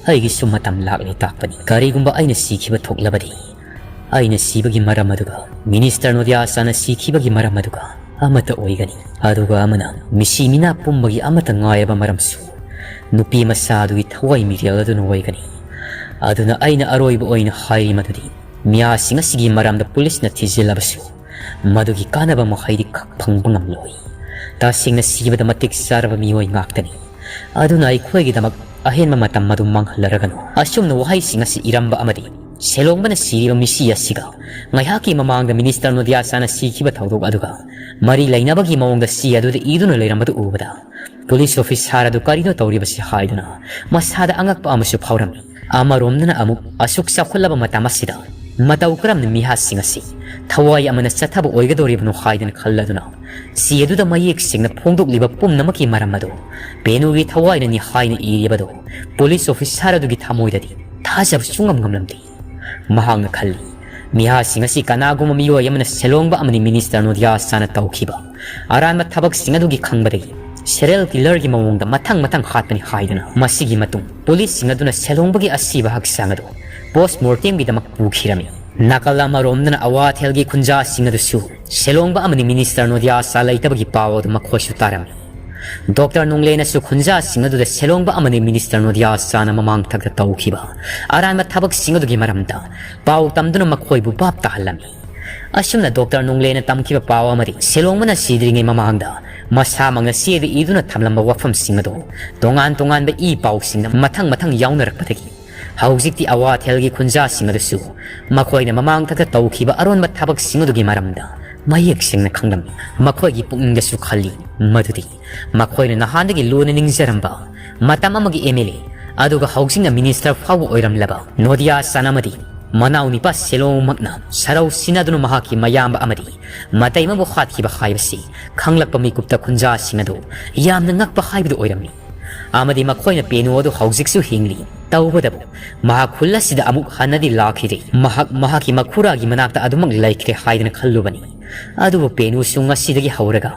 ꯑꯩꯒꯤꯁꯨ ꯃꯇꯝ ꯂꯥꯛꯂꯦ ꯇꯥꯛꯄꯅꯤ꯫ ꯀꯔꯤꯒꯨꯝꯕ ꯑꯩꯅ ꯁꯤꯈꯤꯕ ꯊꯣꯛꯂꯕꯗꯤ ꯑꯩꯅ ꯁꯤꯕꯒꯤ ꯃꯔꯝ ꯑꯗꯨꯒ ꯃꯤꯅꯤꯁꯇꯔ ꯅꯣꯗꯤꯌꯥ ꯁꯥꯟꯅ ꯁꯤꯈꯤꯕꯒꯤ ꯃꯔꯝ ꯑꯗꯨꯒ ꯑꯃꯠꯇ ꯑꯣꯏꯒꯅꯤ꯫ ꯑꯗꯨꯒ ꯑꯃꯅ ꯃꯤꯁꯤ ꯃꯤꯅꯥ ꯄꯨꯝꯕꯒꯤ ꯑꯃꯠꯇ ꯉꯥꯏꯔꯕ ꯃꯔꯝꯁꯨ ꯅꯨꯄꯤ ꯃꯆꯥ ꯑꯗꯨꯒꯤ ꯊꯋꯥꯏ ꯃꯤꯔꯦꯜ ꯑꯗꯨꯅ ꯑꯣꯏꯒꯅꯤ꯫ ꯑꯗꯨꯅ ꯑꯩꯅ ꯑꯔꯣꯏꯕ ꯑꯣꯏꯅ ꯍꯥꯏꯔꯤ ꯃꯗꯨꯗꯤ ꯃꯤꯌꯥꯁꯤꯡ ꯑꯁꯤꯒꯤ ꯃꯔꯝꯗ ꯄꯨꯂꯤꯁꯅ ꯊꯤꯖꯤꯜꯂꯕꯁꯨ ꯃꯗꯨꯒꯤ ꯀꯥꯟꯅꯕ ꯃꯍꯩꯗꯤ ꯈꯛ ꯐꯪꯕ ꯉꯝꯂꯣꯏ꯫ ꯇꯁꯦꯡꯅ ꯁꯤꯕꯗ ꯃꯇꯤꯛ ꯆꯥꯔꯕ ꯃꯤꯑꯣꯏ ꯉꯥꯛꯇꯅꯤ꯫ ꯑꯗꯨꯅ ꯑꯩꯈꯣꯏꯒꯤꯗꯃꯛ ꯑꯍꯦꯟꯕ ꯃꯇꯝ ꯑꯗꯨ ꯃꯥꯡꯍꯜꯂꯔꯒꯅꯨ꯫ ꯑꯁꯨꯝꯅ ꯋꯥꯍꯩꯁꯤꯡ ꯑꯁꯤ ꯏꯔꯝꯕ ꯑꯃꯗꯤ ꯁꯦꯂꯣꯡꯕꯅ ꯁꯤꯔꯤꯕ ꯃꯤꯁꯤ ꯑꯁꯤꯒ ꯉꯥꯏꯍꯥꯛꯀꯤ ꯃꯃꯥꯡꯗ ꯃꯤꯅꯤꯁꯇꯔ ꯅꯣꯗꯤꯌꯥ ꯁꯥꯅ ꯁꯤꯈꯤꯕ ꯊꯧꯗꯣꯛ ꯑꯗꯨꯒ ꯃꯔꯤ ꯂꯩꯅꯕꯒꯤ ꯃꯑꯣꯡꯗ ꯆꯦ ꯑꯗꯨꯗ ꯏꯗꯨꯅ ꯂꯩꯔꯝꯕꯗꯨ ꯎꯕꯗ, ꯄꯨꯂꯤꯁ ꯑꯣꯐꯤꯁꯥꯔ ꯑꯗꯨ ꯀꯔꯤꯅꯣ ꯇꯧꯔꯤꯕꯁꯤ ꯍꯥꯏꯗꯨꯅ ꯃꯁꯥꯗ ꯑꯉꯛꯄ ꯑꯃꯁꯨ ꯐꯥꯎꯔꯝꯃꯤ꯫ ꯑꯃꯔꯣꯝꯗꯅ ꯑꯃꯨꯛ ꯑꯁꯨꯛ ꯆꯥꯎꯈꯠꯂꯕ ꯃꯇꯝ ꯑꯁꯤꯗ ꯃꯇꯧ ꯀꯔꯝꯅ ꯃꯤꯍꯥꯠꯁꯤꯡ ꯑꯁꯤ ꯊꯋꯥꯏ ꯑꯃꯅ ꯆꯠꯊꯕ ꯑꯣꯏꯒꯗꯧꯔꯤꯕꯅꯣ ꯍꯥꯏꯗꯨꯅ ꯈꯜꯂꯗꯨꯅ, ꯆꯦ ꯑꯗꯨꯗ ꯃꯌꯦꯛ ꯁꯦꯡꯅ ꯐꯣꯡꯗꯣꯛꯂꯤꯕ ꯄꯨꯝꯅꯃꯛꯀꯤ ꯃꯔꯝ ꯑꯗꯨ ꯄꯦꯅꯨꯒꯤ ꯊꯋꯥꯏꯅꯅꯤ ꯍꯥꯏꯅ ꯏꯔꯤꯕꯗꯨ ꯄꯨꯂꯤꯁ ꯑꯣꯐꯤꯁꯥꯔ ꯑꯗꯨꯒꯤ ꯊꯃꯣꯏꯗꯗꯤ ꯊꯥꯖꯕ ꯁꯨꯡꯉꯝ ꯉꯝꯂꯝꯗꯦ꯫ ꯃꯍꯥꯛꯅ ꯈꯜꯂꯤ, ꯃꯤꯍꯥꯠꯁꯤꯡ ꯑꯁꯤ ꯀꯅꯥꯒꯨꯝꯕ ꯃꯤꯑꯣꯏ ꯑꯃꯅ ꯁꯦꯂꯣꯡꯕ ꯑꯃꯗꯤ ꯃꯤꯅꯤꯁꯇꯔ ꯅꯣꯗꯤꯌꯥ ꯆꯥꯅ ꯇꯧꯈꯤꯕ ꯑꯔꯥꯟꯕ ꯊꯕꯛꯁꯤꯡ ꯑꯗꯨꯒꯤ ꯈꯪꯕꯗꯒꯤ ꯁꯦꯔꯤꯌꯦꯜ ꯀꯤꯂꯔꯒꯤ ꯃꯑꯣꯡꯗ ꯃꯊꯪ ꯃꯊꯪ ꯍꯥꯠꯄꯅꯤ ꯍꯥꯏꯗꯨꯅ꯫ ꯃꯁꯤꯒꯤ ꯃꯇꯨꯡ ꯄꯨꯂꯤꯁꯁꯤꯡ ꯑꯗꯨꯅ ꯁꯦꯂꯣꯡꯕꯒꯤ ꯑꯁꯤꯕ ꯍꯛꯆꯥꯡ ꯑꯗꯨ ꯄꯣꯁꯃꯣꯔꯇꯦꯝꯒꯤꯗꯃꯛ ꯄꯨꯈꯤꯔꯝꯃꯤ꯫ ꯅꯥꯀꯜ ꯑꯃꯔꯣꯝꯗꯅ ꯑꯋꯥꯊꯦꯜꯒꯤ ꯈꯨꯟꯖꯥꯁꯤꯡ ꯑꯗꯨꯁꯨ ꯁꯦꯂꯣꯡꯕ ꯑꯃꯗꯤ ꯃꯤꯅꯤꯁꯇꯔ ꯅꯣꯗꯤꯌꯥ ꯆꯥ ꯂꯩꯇꯕꯒꯤ ꯄꯥꯎ ꯑꯗꯨ ꯃꯈꯣꯏꯁꯨ ꯇꯥꯔꯝꯃꯤ꯫ ꯗꯣꯛꯇꯔ ꯅꯣꯡꯂꯦꯅꯁꯨ ꯈꯨꯟꯖꯥꯁꯤꯡ ꯑꯗꯨꯗ ꯁꯦꯂꯣꯡꯕ ꯑꯃꯗꯤ ꯃꯤꯅꯤꯁꯇꯔ ꯅꯣꯗꯤꯌꯥ ꯆꯥꯅ ꯃꯃꯥꯡ ꯊꯛꯇ ꯇꯧꯈꯤꯕ ꯑꯔꯥꯟꯕ ꯊꯕꯛꯁꯤꯡ ꯑꯗꯨꯒꯤ ꯃꯔꯝꯗ ꯄꯥꯎ ꯇꯝꯗꯨꯅ ꯃꯈꯣꯏꯕꯨ ꯚꯥꯞ ꯇꯥꯍꯜꯂꯝꯃꯤ꯫ ꯑꯁꯨꯝꯅ ꯗꯣꯛꯇꯔ ꯅꯣꯡꯂꯦꯅ ꯇꯝꯈꯤꯕ ꯄꯥꯎ ꯑꯃꯗꯤ ꯁꯦꯂꯣꯡꯕꯅ ꯁꯤꯗ꯭ꯔꯤꯉꯩ ꯃꯃꯥꯡꯗ ꯃꯁꯥꯃꯛꯅ ꯆꯦꯗ ꯏꯗꯨꯅ ꯊꯝꯂꯝꯕ ꯋꯥꯐꯝꯁꯤꯡ ꯑꯗꯨ ꯇꯣꯉꯥꯟ ꯇꯣꯉꯥꯟꯕ ꯏ ꯄꯥꯎꯁꯤꯡꯗ ꯃꯊꯪ ꯃꯊꯪ ꯌꯥꯎꯅꯔꯛꯄꯗꯒꯤ ꯍꯧꯖꯤꯛꯇꯤ ꯑꯋꯥꯊꯦꯜꯒꯤ ꯈꯨꯟꯖꯥꯁꯤꯡ ꯑꯗꯨꯁꯨ ꯃꯈꯣꯏꯅ ꯃꯃꯥꯡ ꯊꯛꯇ ꯇꯧꯈꯤꯕ ꯑꯔꯣꯟꯕ ꯊꯕꯛꯁꯤꯡ ꯑꯗꯨꯒꯤ ꯃꯔꯝꯗ ꯃꯌꯦꯛ ꯁꯦꯡꯅ ꯈꯪꯂꯝꯃꯤ꯫ ꯃꯈꯣꯏꯒꯤ ꯄꯨꯛꯅꯤꯡꯗꯁꯨ ꯈꯜꯂꯤ ꯃꯗꯨꯗꯤ ꯃꯈꯣꯏꯅ ꯅꯍꯥꯟꯗꯒꯤ ꯂꯨꯅ ꯅꯤꯡꯖꯔꯝꯕ ꯃꯇꯝ ꯑꯃꯒꯤ ꯑꯦꯝ ꯑꯦꯜ ꯑꯦ, ꯑꯗꯨꯒ ꯍꯧꯖꯤꯛꯅ ꯃꯤꯅꯤꯁꯇꯔ ꯐꯥꯎꯕ ꯑꯣꯏꯔꯝꯂꯕ ꯅꯣꯗꯤꯌꯥ ꯆꯥꯅ ꯑꯃꯗꯤ ꯃꯅꯥꯎ ꯅꯤꯄꯥ ꯁꯦꯂꯣꯡꯃꯛꯅ ꯁꯔꯧ ꯁꯤꯟꯅꯗꯨꯅ ꯃꯍꯥꯛꯀꯤ ꯃꯌꯥꯝꯕ ꯑꯃꯗꯤ ꯃꯇꯩꯃꯕꯨ ꯍꯥꯠꯈꯤꯕ ꯍꯥꯏꯕꯁꯤ ꯈꯪꯂꯛꯄ ꯃꯤꯀꯨꯞꯇ ꯈꯨꯟꯖꯥꯁꯤꯡ ꯑꯗꯨ ꯌꯥꯝꯅ ꯉꯛꯄ ꯍꯥꯏꯕꯗꯨ ꯑꯣꯏꯔꯝꯃꯤ꯫ ꯑꯃꯗꯤ ꯃꯈꯣꯏꯅ ꯄꯦꯅꯨ ꯑꯗꯨ ꯍꯧꯖꯤꯛꯁꯨ ꯍꯤꯡꯂꯤ꯫ ꯇꯧꯕꯇꯕꯨ ꯃꯍꯥꯛ ꯈꯨꯜ ꯑꯁꯤꯗ ꯑꯃꯨꯛ ꯍꯟꯅꯗꯤ ꯂꯥꯛꯈꯤꯗꯦ꯫ ꯃꯍꯥꯛ ꯃꯍꯥꯛꯀꯤ ꯃꯈꯨꯔꯥꯒꯤ ꯃꯅꯥꯛꯇ ꯑꯗꯨꯃꯛ ꯂꯩꯈ꯭ꯔꯦ ꯍꯥꯏꯗꯅ ꯈꯜꯂꯨꯕꯅꯤ꯫ ꯑꯗꯨꯕꯨ ꯄꯦꯅꯨꯁꯨ ꯉꯁꯤꯗꯒꯤ ꯍꯧꯔꯒ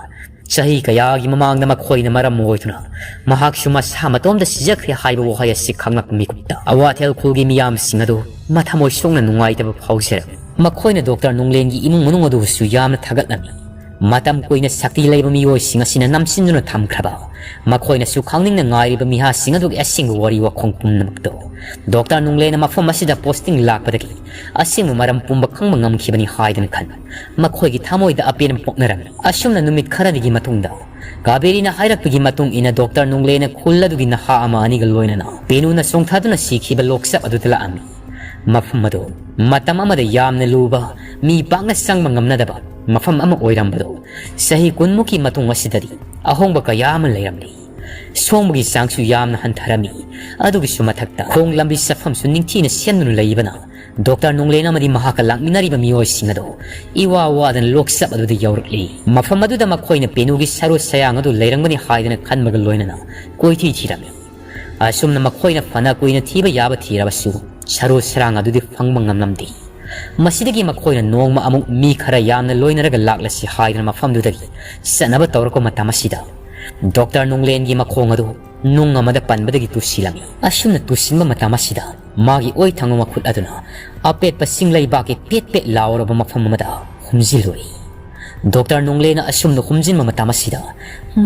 ꯆꯍꯤ ꯀꯌꯥꯒꯤ ꯃꯃꯥꯡꯗ ꯃꯈꯣꯏꯅ ꯃꯔꯝ ꯑꯣꯏꯗꯨꯅ ꯃꯍꯥꯛꯁꯨ ꯃꯁꯥ ꯃꯇꯣꯝꯇ ꯁꯤꯖꯈ꯭ꯔꯦ ꯍꯥꯏꯕ ꯋꯥꯍꯩ ꯑꯁꯤ ꯈꯪꯂꯛꯄ ꯃꯤꯀꯨꯞꯇ ꯑꯋꯥꯊꯦꯜ ꯈꯨꯜꯒꯤ ꯃꯤꯌꯥꯝꯁꯤꯡ ꯑꯗꯨ ꯃꯊꯃꯣꯏ ꯁꯣꯛꯅ ꯅꯨꯡꯉꯥꯏꯇꯕ ꯐꯥꯎꯖꯔꯝꯃꯤ꯫ ꯃꯈꯣꯏꯅ ꯗꯣꯛꯇꯔ ꯅꯣꯡꯂꯦꯟꯒꯤ ꯏꯃꯨꯡ ꯃꯅꯨꯡ ꯑꯗꯨꯕꯨꯁꯨ ꯌꯥꯝꯅ ꯊꯥꯒꯠꯂꯝꯃꯤ꯫ ꯃꯇꯝ ꯀꯨꯏꯅ ꯁꯛꯇꯤ ꯂꯩꯕ ꯃꯤꯑꯣꯏꯁꯤꯡ ꯑꯁꯤꯅ ꯅꯝꯁꯤꯟꯗꯨꯅ ꯊꯝꯈ꯭ꯔꯕ ꯃꯈꯣꯏꯅꯁꯨ ꯈꯪꯅꯤꯡꯅ ꯉꯥꯏꯔꯤꯕ ꯃꯤꯍꯥꯠꯁꯤꯡ ꯑꯗꯨꯒꯤ ꯑꯁꯦꯡꯕ ꯋꯥꯔꯤ ꯋꯥꯈꯣꯡ ꯄꯨꯝꯅꯃꯛꯇꯨ ꯗꯣꯛꯇꯔ ꯅꯨꯡꯂꯦꯅ ꯃꯐꯝ ꯑꯁꯤꯗ ꯄꯣꯁꯇꯤꯡ ꯂꯥꯛꯄꯗꯒꯤ ꯑꯁꯦꯡꯕ ꯃꯔꯝ ꯄꯨꯝꯕ ꯈꯪꯕ ꯉꯝꯈꯤꯕꯅꯤ ꯍꯥꯏꯗꯨꯅ ꯈꯟ ꯃꯈꯣꯏꯒꯤ ꯊꯃꯣꯏꯗ ꯑꯄꯦꯟꯕ ꯄꯣꯛꯅꯔꯝꯃꯤ꯫ ꯑꯁꯨꯝꯅ ꯅꯨꯃꯤꯠ ꯈꯔꯅꯤꯒꯤ ꯃꯇꯨꯡꯗ ꯀꯥꯕꯦꯔꯤꯅ ꯍꯥꯏꯔꯛꯄꯒꯤ ꯃꯇꯨꯡ ꯏꯟꯅ ꯗꯣꯛꯇꯔ ꯅꯣꯡꯂꯦꯅ ꯈꯨꯜ ꯑꯗꯨꯒꯤ ꯅꯍꯥ ꯑꯃ ꯑꯅꯤꯒ ꯂꯣꯏꯅꯅ ꯄꯦꯅꯨꯅ ꯆꯣꯡꯊꯗꯨꯅ ꯁꯤꯈꯤꯕ ꯂꯣꯛꯆꯞ ꯑꯗꯨꯗ ꯂꯥꯛꯑꯝꯃꯤ꯫ ꯃꯐꯝ ꯑꯗꯨ ꯃꯇꯝ ꯑꯃꯗ ꯌꯥꯝꯅ ꯂꯨꯕ, ꯃꯤ ꯄꯥꯛꯅ ꯆꯪꯕ ꯉꯝꯅꯗꯕ ꯃꯐꯝ ꯑꯃ ꯑꯣꯏꯔꯝꯕꯗꯨ ꯆꯍꯤ ꯀꯨꯟꯃꯨꯛꯀꯤ ꯃꯇꯨꯡ ꯑꯁꯤꯗꯗꯤ ꯑꯍꯣꯡꯕ ꯀꯌꯥ ꯑꯃ ꯂꯩꯔꯝꯂꯤ꯫ ꯁꯣꯡꯕꯒꯤ ꯆꯥꯡꯁꯨ ꯌꯥꯝꯅ ꯍꯟꯊꯔꯝꯃꯤ꯫ ꯑꯗꯨꯒꯤꯁꯨ ꯃꯊꯛꯇ ꯈꯣꯡ ꯂꯝꯕꯤ ꯆꯠꯐꯝꯁꯨ ꯅꯤꯡꯊꯤꯅ ꯁꯦꯝꯗꯨꯅ ꯂꯩꯕꯅ ꯗꯣꯛꯇꯔ ꯅꯣꯡꯂꯦꯟ ꯑꯃꯗꯤ ꯃꯍꯥꯛꯀ ꯂꯥꯛꯃꯤꯟꯅꯔꯤꯕ ꯃꯤꯑꯣꯏꯁꯤꯡ ꯑꯗꯨ ꯏꯋꯥ ꯋꯥꯗꯅ ꯂꯣꯛꯆꯞ ꯑꯗꯨꯗ ꯌꯧꯔꯛꯂꯤ꯫ ꯃꯐꯝ ꯑꯗꯨꯗ ꯃꯈꯣꯏꯅ ꯄꯦꯅꯨꯒꯤ ꯁꯔꯨ ꯁꯌꯥꯡ ꯑꯗꯨ ꯂꯩꯔꯝꯒꯅꯤ ꯍꯥꯏꯗꯅ ꯈꯟꯕꯒ ꯂꯣꯏꯅꯅ ꯀꯣꯏꯊꯤ ꯊꯤꯔꯝꯃꯤ꯫ ꯑꯁꯨꯝꯅ ꯃꯈꯣꯏꯅ ꯐꯅ ꯀꯨꯏꯅ ꯊꯤꯕ ꯌꯥꯕ ꯊꯤꯔꯕꯁꯨ ꯁꯔꯨ ꯁꯔꯥꯡ ꯑꯗꯨꯗꯤ ꯐꯪꯕ ꯉꯝꯂꯝꯗꯦ꯫ ꯃꯁꯤꯗꯒꯤ ꯃꯈꯣꯏꯅ ꯅꯣꯡꯃ ꯑꯃꯨꯛ ꯃꯤ ꯈꯔ ꯌꯥꯝꯅ ꯂꯣꯏꯅꯔꯒ ꯂꯥꯛꯂꯁꯤ ꯍꯥꯏꯗꯨꯅ ꯃꯐꯝꯗꯨꯗꯒꯤ ꯆꯠꯅꯕ ꯇꯧꯔꯛꯄ ꯃꯇꯝ ꯑꯁꯤꯗ ꯗꯣꯛꯇꯔ ꯅꯣꯡꯂꯦꯟꯒꯤ ꯃꯈꯣꯡ ꯑꯗꯨ ꯅꯨꯡ ꯑꯃꯗ ꯄꯟꯕꯗꯒꯤ ꯇꯨꯁꯤꯜꯂꯝꯃꯤ꯫ ꯑꯁꯨꯝꯅ ꯇꯨꯁꯤꯟꯕ ꯃꯇꯝ ꯑꯁꯤꯗ ꯃꯥꯒꯤ ꯑꯣꯏ ꯊꯪꯕ ꯃꯈꯨꯠ ꯑꯗꯨꯅ ꯑꯄꯦꯠꯄ ꯆꯤꯡ ꯂꯩꯕꯥꯛꯀꯤ ꯄꯦꯠ ꯄꯦꯠ ꯂꯥꯎꯔꯕ ꯃꯐꯝ ꯑꯃꯗ ꯍꯨꯝꯖꯤꯜꯂꯨꯏ꯫ ꯗꯣꯛꯇꯔ ꯅꯣꯡꯂꯦꯅ ꯑꯁꯨꯝꯅ ꯍꯨꯝꯖꯤꯟꯕ ꯃꯇꯝ ꯑꯁꯤꯗ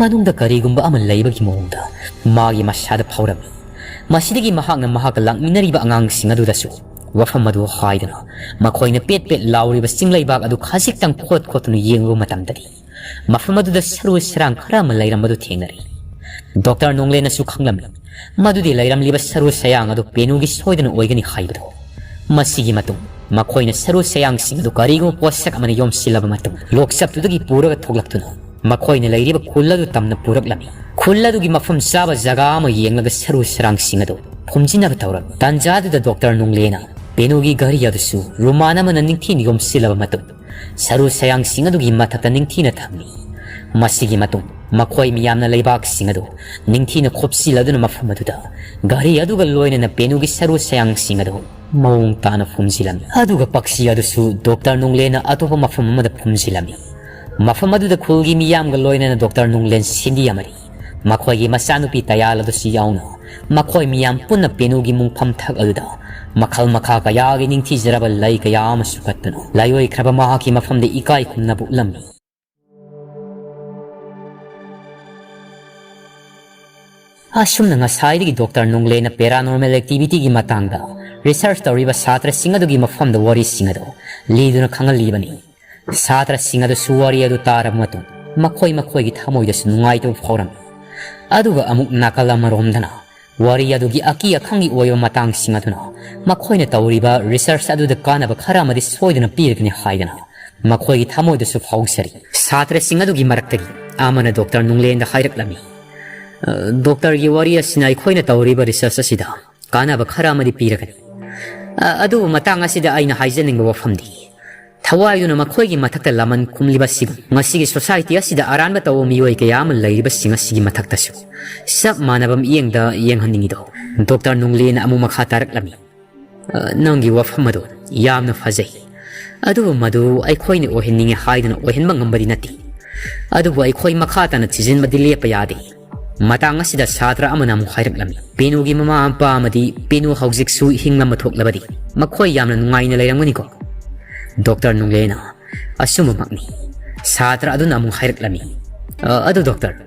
ꯃꯅꯨꯡꯗ ꯀꯔꯤꯒꯨꯝꯕ ꯑꯃ ꯂꯩꯕꯒꯤ ꯃꯑꯣꯡꯗ ꯃꯥꯒꯤ ꯃꯁꯥꯗ ꯐꯥꯎꯔꯝꯃꯤ꯫ ꯃꯁꯤꯗꯒꯤ ꯃꯍꯥꯛꯅ ꯃꯍꯥꯛꯀ ꯂꯥꯛꯃꯤꯟꯅꯔꯤꯕ ꯑꯉꯥꯡꯁꯤꯡ ꯑꯗꯨꯗꯁꯨ ꯋꯥꯐꯝ ꯑꯗꯨ ꯍꯥꯏꯗꯨꯅ ꯃꯈꯣꯏꯅ ꯄꯦꯠ ꯄꯦꯠ ꯂꯥꯎꯔꯤꯕ ꯆꯤꯡ ꯂꯩꯕꯥꯛ ꯑꯗꯨ ꯈꯖꯤꯛꯇꯪ ꯈꯣꯠ ꯈꯣꯠꯇꯨꯅ ꯌꯦꯡꯂꯨꯕ ꯃꯇꯝꯗꯗꯤ ꯃꯐꯝ ꯑꯗꯨꯗ ꯁꯔꯨ ꯁꯔꯥꯡ ꯈꯔ ꯑꯃ ꯂꯩꯔꯝꯕꯗꯨ ꯊꯦꯡꯅꯔꯤ꯫ ꯗꯣꯛꯇꯔ ꯅꯣꯡꯂꯦꯅꯁꯨ ꯈꯪꯂꯝꯃꯤ ꯃꯗꯨꯗꯤ ꯂꯩꯔꯝꯂꯤꯕ ꯁꯔꯨ ꯁꯌꯥꯡ ꯑꯗꯨ ꯄꯦꯅꯨꯒꯤ ꯁꯣꯏꯗꯅ ꯑꯣꯏꯒꯅꯤ ꯍꯥꯏꯕꯗꯨ꯫ ꯃꯁꯤꯒꯤ ꯃꯇꯨꯡ ꯃꯈꯣꯏꯅ ꯁꯔꯨ ꯁꯌꯥꯡꯁꯤꯡ ꯑꯗꯨ ꯀꯔꯤꯒꯨꯝꯕ ꯄꯣꯠꯁꯛ ꯑꯃꯅ ꯌꯣꯝꯁꯤꯜꯂꯕ ꯃꯇꯨꯡ ꯂꯣꯛꯆꯞꯇꯨꯗꯒꯤ ꯄꯨꯔꯒ ꯊꯣꯛꯂꯛꯇꯨꯅ ꯃꯈꯣꯏꯅ ꯂꯩꯔꯤꯕ ꯈꯨꯜ ꯑꯗꯨ ꯇꯝꯅ ꯄꯨꯔꯛꯂꯝꯃꯤ꯫ ꯈꯨꯜ ꯑꯗꯨꯒꯤ ꯃꯐꯝ ꯆꯥꯕ ꯖꯒꯥ ꯑꯃ ꯌꯦꯡꯂꯒ ꯁꯔꯨ ꯁꯔꯥꯡꯁꯤꯡ ꯑꯗꯨ ꯐꯨꯝꯖꯤꯟꯅꯕ ꯇꯧꯔꯝꯃꯤ꯫ ꯇꯥꯟꯖꯥꯗꯨꯗ ꯗꯣꯛꯇꯔ ꯅꯣꯡꯂꯦꯅ ꯄꯦꯅꯨꯒꯤ ꯘꯔꯤ ꯑꯗꯨꯁꯨ ꯔꯨꯃꯥꯟ ꯑꯃꯅ ꯅꯤꯡꯊꯤꯅ ꯌꯣꯝꯁꯤꯜꯂꯕ ꯃꯇꯨꯡ ꯁꯔꯨ ꯁꯌꯥꯡꯁꯤꯡ ꯑꯗꯨꯒꯤ ꯃꯊꯛꯇ ꯅꯤꯡꯊꯤꯅ ꯊꯝꯃꯤ꯫ ꯃꯁꯤꯒꯤ ꯃꯇꯨꯡ ꯃꯈꯣꯏ ꯃꯤꯌꯥꯝꯅ ꯂꯩꯕꯥꯛꯁꯤꯡ ꯑꯗꯨ ꯅꯤꯡꯊꯤꯅ ꯈꯣꯞꯆꯤꯜꯂꯗꯨꯅ ꯃꯐꯝ ꯑꯗꯨꯗ ꯘꯔꯤ ꯑꯗꯨꯒ ꯂꯣꯏꯅꯅ ꯄꯦꯅꯨꯒꯤ ꯁꯔꯨ ꯁꯌꯥꯡꯁꯤꯡ ꯑꯗꯨ ꯃꯑꯣꯡ ꯇꯥꯅ ꯐꯨꯝꯖꯤꯜꯂꯝꯃꯤ꯫ ꯑꯗꯨꯒ ꯄꯛꯁꯤ ꯑꯗꯨꯁꯨ ꯗꯣꯛꯇꯔ ꯅꯣꯡꯂꯦꯅ ꯑꯇꯣꯞꯄ ꯃꯐꯝ ꯑꯃꯗ ꯐꯨꯝꯖꯤꯜꯂꯝꯃꯤ꯫ ꯃꯐꯝ ꯑꯗꯨꯗ ꯈꯨꯜꯒꯤ ꯃꯤꯌꯥꯝꯒ ꯂꯣꯏꯅꯅ ꯗꯣꯛꯇꯔ ꯅꯣꯡꯂꯦꯟ ꯁꯤꯟꯗꯤ ꯑꯃꯗꯤ ꯃꯈꯣꯏꯒꯤ ꯃꯆꯥꯅꯨꯄꯤ ꯇꯌꯥꯜ ꯑꯗꯨꯁꯨ ꯌꯥꯎꯅ ꯃꯈꯣꯏ ꯃꯤꯌꯥꯝ ꯄꯨꯟꯅ ꯄꯦꯅꯨꯒꯤ ꯃꯨꯡꯐꯝ ꯊꯛ ꯑꯗꯨꯗ ꯃꯈꯜ ꯃꯈꯥ ꯀꯌꯥꯒꯤ ꯅꯤꯡꯊꯤꯖꯔꯕ ꯂꯩ ꯀꯌꯥ ꯑꯃꯁꯨ ꯀꯠꯇꯨꯅ ꯂꯥꯏꯑꯣꯏꯈ꯭ꯔꯕ ꯃꯍꯥꯛꯀꯤ ꯃꯐꯝꯗ ꯏꯀꯥꯏ ꯈꯨꯝꯅꯕ ꯎꯠꯂꯝꯃꯤ꯫ ꯑꯁꯨꯝꯅ ꯉꯁꯥꯏꯗꯒꯤ ꯗꯣꯛꯇꯔ ꯅꯣꯡꯂꯦꯅ paranormal activity ꯒꯤ ꯃꯇꯥꯡꯗ research ꯇꯧꯔꯤꯕ ꯁꯥꯇ꯭ꯔꯁꯤꯡ ꯑꯗꯨꯒꯤ ꯃꯐꯝꯗ ꯋꯥꯔꯤꯁꯤꯡ ꯑꯗꯨ ꯂꯤꯗꯨꯅ ꯈꯪꯍꯜꯂꯤꯕꯅꯤ꯫ ꯁꯥꯇ꯭ꯔꯁꯤꯡ ꯑꯗꯨꯁꯨ ꯋꯥꯔꯤ ꯑꯗꯨ ꯇꯥꯔꯕ ꯃꯇꯨꯡ ꯃꯈꯣꯏ ꯃꯈꯣꯏꯒꯤ ꯊꯃꯣꯏꯗꯁꯨ ꯅꯨꯡꯉꯥꯏꯇꯕ ꯐꯥꯎꯔꯝꯃꯤ꯫ ꯑꯗꯨꯒ ꯑꯃꯨꯛ ꯅꯥꯀꯜ ꯑꯃꯔꯣꯝꯗꯅ ꯋꯥꯔꯤ ꯑꯗꯨꯒꯤ ꯑꯀꯤ ꯑꯈꯪꯒꯤ ꯑꯣꯏꯕ ꯃꯇꯥꯡꯁꯤꯡ ꯑꯗꯨꯅ ꯃꯈꯣꯏꯅ ꯇꯧꯔꯤꯕ research ꯑꯗꯨꯗ ꯀꯥꯟꯅꯕ ꯈꯔ ꯑꯃꯗꯤ ꯁꯣꯏꯗꯅ ꯄꯤꯔꯒꯅꯤ ꯍꯥꯏꯗꯅ ꯃꯈꯣꯏꯒꯤ ꯊꯃꯣꯏꯗꯁꯨ ꯐꯥꯎꯖꯔꯤ꯫ ꯁꯥꯇ꯭ꯔꯁꯤꯡ ꯑꯗꯨꯒꯤ ꯃꯔꯛꯇꯒꯤ ꯑꯃꯅ ꯗꯣꯛꯇꯔ ꯅꯨꯡꯂꯦꯟꯗ ꯍꯥꯏꯔꯛꯂꯝꯃꯤ, "ꯑ, ꯗꯣꯛꯇꯔꯒꯤ ꯋꯥꯔꯤ ꯑꯁꯤꯅ ꯑꯩꯈꯣꯏꯅ ꯇꯧꯔꯤꯕ research ꯑꯁꯤꯗ ꯀꯥꯟꯅꯕ ꯈꯔ ꯑꯃꯗꯤ ꯄꯤꯔꯒꯅꯤ꯫ ꯑ, ꯑꯗꯨꯕꯨ ꯃꯇꯥꯡ ꯑꯁꯤꯗ ꯑꯩꯅ ꯍꯥꯏꯖꯅꯤꯡꯕ ꯋꯥꯐꯝꯗꯤ, ꯊꯋꯥꯏꯗꯨꯅ ꯃꯈꯣꯏꯒꯤ ꯃꯊꯛꯇ ꯂꯃꯟ ꯈꯨꯝꯂꯤꯕꯁꯤꯒ ꯉꯁꯤꯒꯤ society ꯑꯁꯤꯗ ꯑꯔꯥꯟꯕ ꯇꯧꯕ ꯃꯤꯑꯣꯏ ꯀꯌꯥ ꯑꯃ ꯂꯩꯔꯤꯕꯁꯤꯡ ꯑꯁꯤꯒꯤ ꯃꯊꯛꯇꯁꯨ ꯆꯞ ꯃꯥꯟꯅꯕ ꯃꯤꯠꯌꯦꯡꯗ ꯌꯦꯡꯍꯟꯅꯤꯡꯉꯤꯗꯣ?" ꯗꯣꯛꯇꯔ ꯅꯨꯡꯂꯦꯅ ꯑꯃꯨꯛ ꯃꯈꯥ ꯇꯥꯔꯛꯂꯝꯃꯤ, "ꯑ, ꯅꯪꯒꯤ ꯋꯥꯐꯝ ꯑꯗꯨ ꯌꯥꯝꯅ ꯐꯖꯩ, ꯑꯗꯨꯕꯨ ꯃꯗꯨ ꯑꯩꯈꯣꯏꯅ ꯑꯣꯏꯍꯟꯅꯤꯡꯉꯤ ꯍꯥꯏꯗꯨꯅ ꯑꯣꯏꯍꯟꯕ ꯉꯝꯕꯗꯤ ꯅꯠꯇꯦ꯫ ꯑꯗꯨꯕꯨ ꯑꯩꯈꯣꯏ ꯃꯈꯥ ꯇꯥꯅ ꯊꯤꯖꯤꯟꯕꯗꯤ ꯂꯦꯞꯄ ꯌꯥꯗꯦ꯫" ꯃꯇꯥꯡ ꯑꯁꯤꯗ ꯁꯥꯇ꯭ꯔ ꯑꯃꯅ ꯑꯃꯨꯛ ꯍꯥꯏꯔꯛꯂꯝꯃꯤ, "ꯄꯤꯅꯨꯒꯤ ꯃꯃꯥ ꯃꯄꯥ ꯑꯃꯗꯤ ꯄꯤꯅꯨ ꯍꯧꯖꯤꯛꯁꯨ ꯍꯤꯡꯂꯝꯕ ꯊꯣꯛꯂꯕꯗꯤ ꯃꯈꯣꯏ ꯌꯥꯝꯅ ꯅꯨꯡꯉꯥꯏꯅ ꯂꯩꯔꯝꯒꯅꯤꯀꯣ?" ꯗꯣꯛꯇꯔ ꯅꯨꯡꯂꯦꯅ, "ꯑꯆꯨꯝꯕꯃꯛꯅꯤ꯫" ꯁꯥꯇ꯭ꯔ ꯑꯗꯨꯅ ꯑꯃꯨꯛ ꯍꯥꯏꯔꯛꯂꯝꯃꯤ, "ꯑ, ꯑꯗꯨ ꯗꯣꯛꯇꯔ,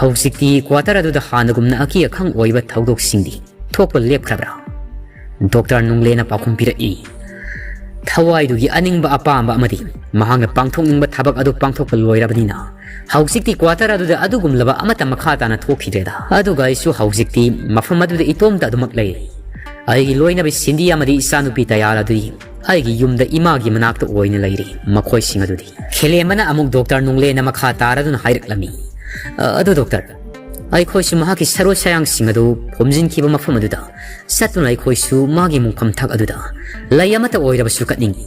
ꯍꯧꯖꯤꯛꯇꯤ quarter ꯑꯗꯨꯗ ꯍꯥꯟꯅꯒꯨꯝꯅ ꯑꯀꯤ ꯑꯈꯪ ꯑꯣꯏꯕ ꯊꯧꯗꯣꯛꯁꯤꯡꯗꯤ ꯊꯣꯛꯄ ꯂꯦꯞꯈ꯭ꯔꯕ꯭ꯔꯥ?" ꯗꯣꯛꯇꯔ ꯅꯨꯡꯂꯦꯅ ꯄꯥꯎꯈꯨꯝ ꯄꯤꯔꯛꯏ, "ꯊꯋꯥꯏꯗꯨꯒꯤ ꯑꯅꯤꯡꯕ ꯑꯄꯥꯝꯕ ꯑꯃꯗꯤ ꯃꯍꯥꯛꯅ ꯄꯥꯡꯊꯣꯛꯅꯤꯡꯕ ꯊꯕꯛ ꯑꯗꯨ ꯄꯥꯡꯊꯣꯛꯄ ꯂꯣꯏꯔꯕꯅꯤꯅ ꯍꯧꯖꯤꯛꯇꯤ quarter ꯑꯗꯨꯗ ꯑꯗꯨꯒꯨꯝꯂꯕ ꯑꯃꯠꯇ ꯃꯈꯥ ꯇꯥꯅ ꯊꯣꯛꯈꯤꯗ꯭ꯔꯦꯗ꯫ ꯑꯗꯨꯒ ꯑꯩꯁꯨ ꯍꯧꯖꯤꯛꯇꯤ ꯃꯐꯝ ꯑꯗꯨꯗ ꯏꯇꯣꯝꯇ ꯑꯗꯨꯃꯛ ꯂꯩꯔꯦ꯫ ꯑꯩꯒꯤ ꯂꯣꯏꯅꯕꯤ ꯁꯤꯟꯗꯤ ꯑꯃꯗꯤ ꯏꯆꯥꯅꯨꯄꯤ ꯇꯌꯥꯔ ꯑꯗꯨꯗꯤ ꯑꯩꯒꯤ ꯌꯨꯝꯗ ꯏꯃꯥꯒꯤ ꯃꯅꯥꯛꯇ ꯑꯣꯏꯅ ꯂꯩꯔꯤ꯫ ꯃꯈꯣꯏꯁꯤꯡ ꯑꯗꯨꯗꯤ" ꯈꯦꯂꯦꯝꯕꯅ ꯑꯃꯨꯛ ꯗꯣꯛꯇꯔ ꯅꯨꯡꯂꯦꯅ ꯃꯈꯥ ꯇꯥꯔꯗꯨꯅ ꯍꯥꯏꯔꯛꯂꯝꯃꯤ, "ꯑ, ꯑꯗꯨ ꯗꯣꯛꯇꯔ, ꯑꯩꯈꯣꯏꯁꯨ ꯃꯍꯥꯛꯀꯤ ꯁꯔꯨ ꯁꯌꯥꯡꯁꯤꯡ ꯑꯗꯨ ꯐꯣꯝꯖꯤꯟꯈꯤꯕ ꯃꯐꯝ ꯑꯗꯨꯗ ꯆꯠꯇꯨꯅ ꯑꯩꯈꯣꯏꯁꯨ ꯃꯥꯒꯤ ꯃꯣꯡꯐꯝ ꯊꯛ ꯑꯗꯨꯗ ꯂꯩ ꯑꯃꯠꯇ ꯑꯣꯏꯔꯕꯁꯨ ꯀꯠꯅꯤꯡꯏ꯫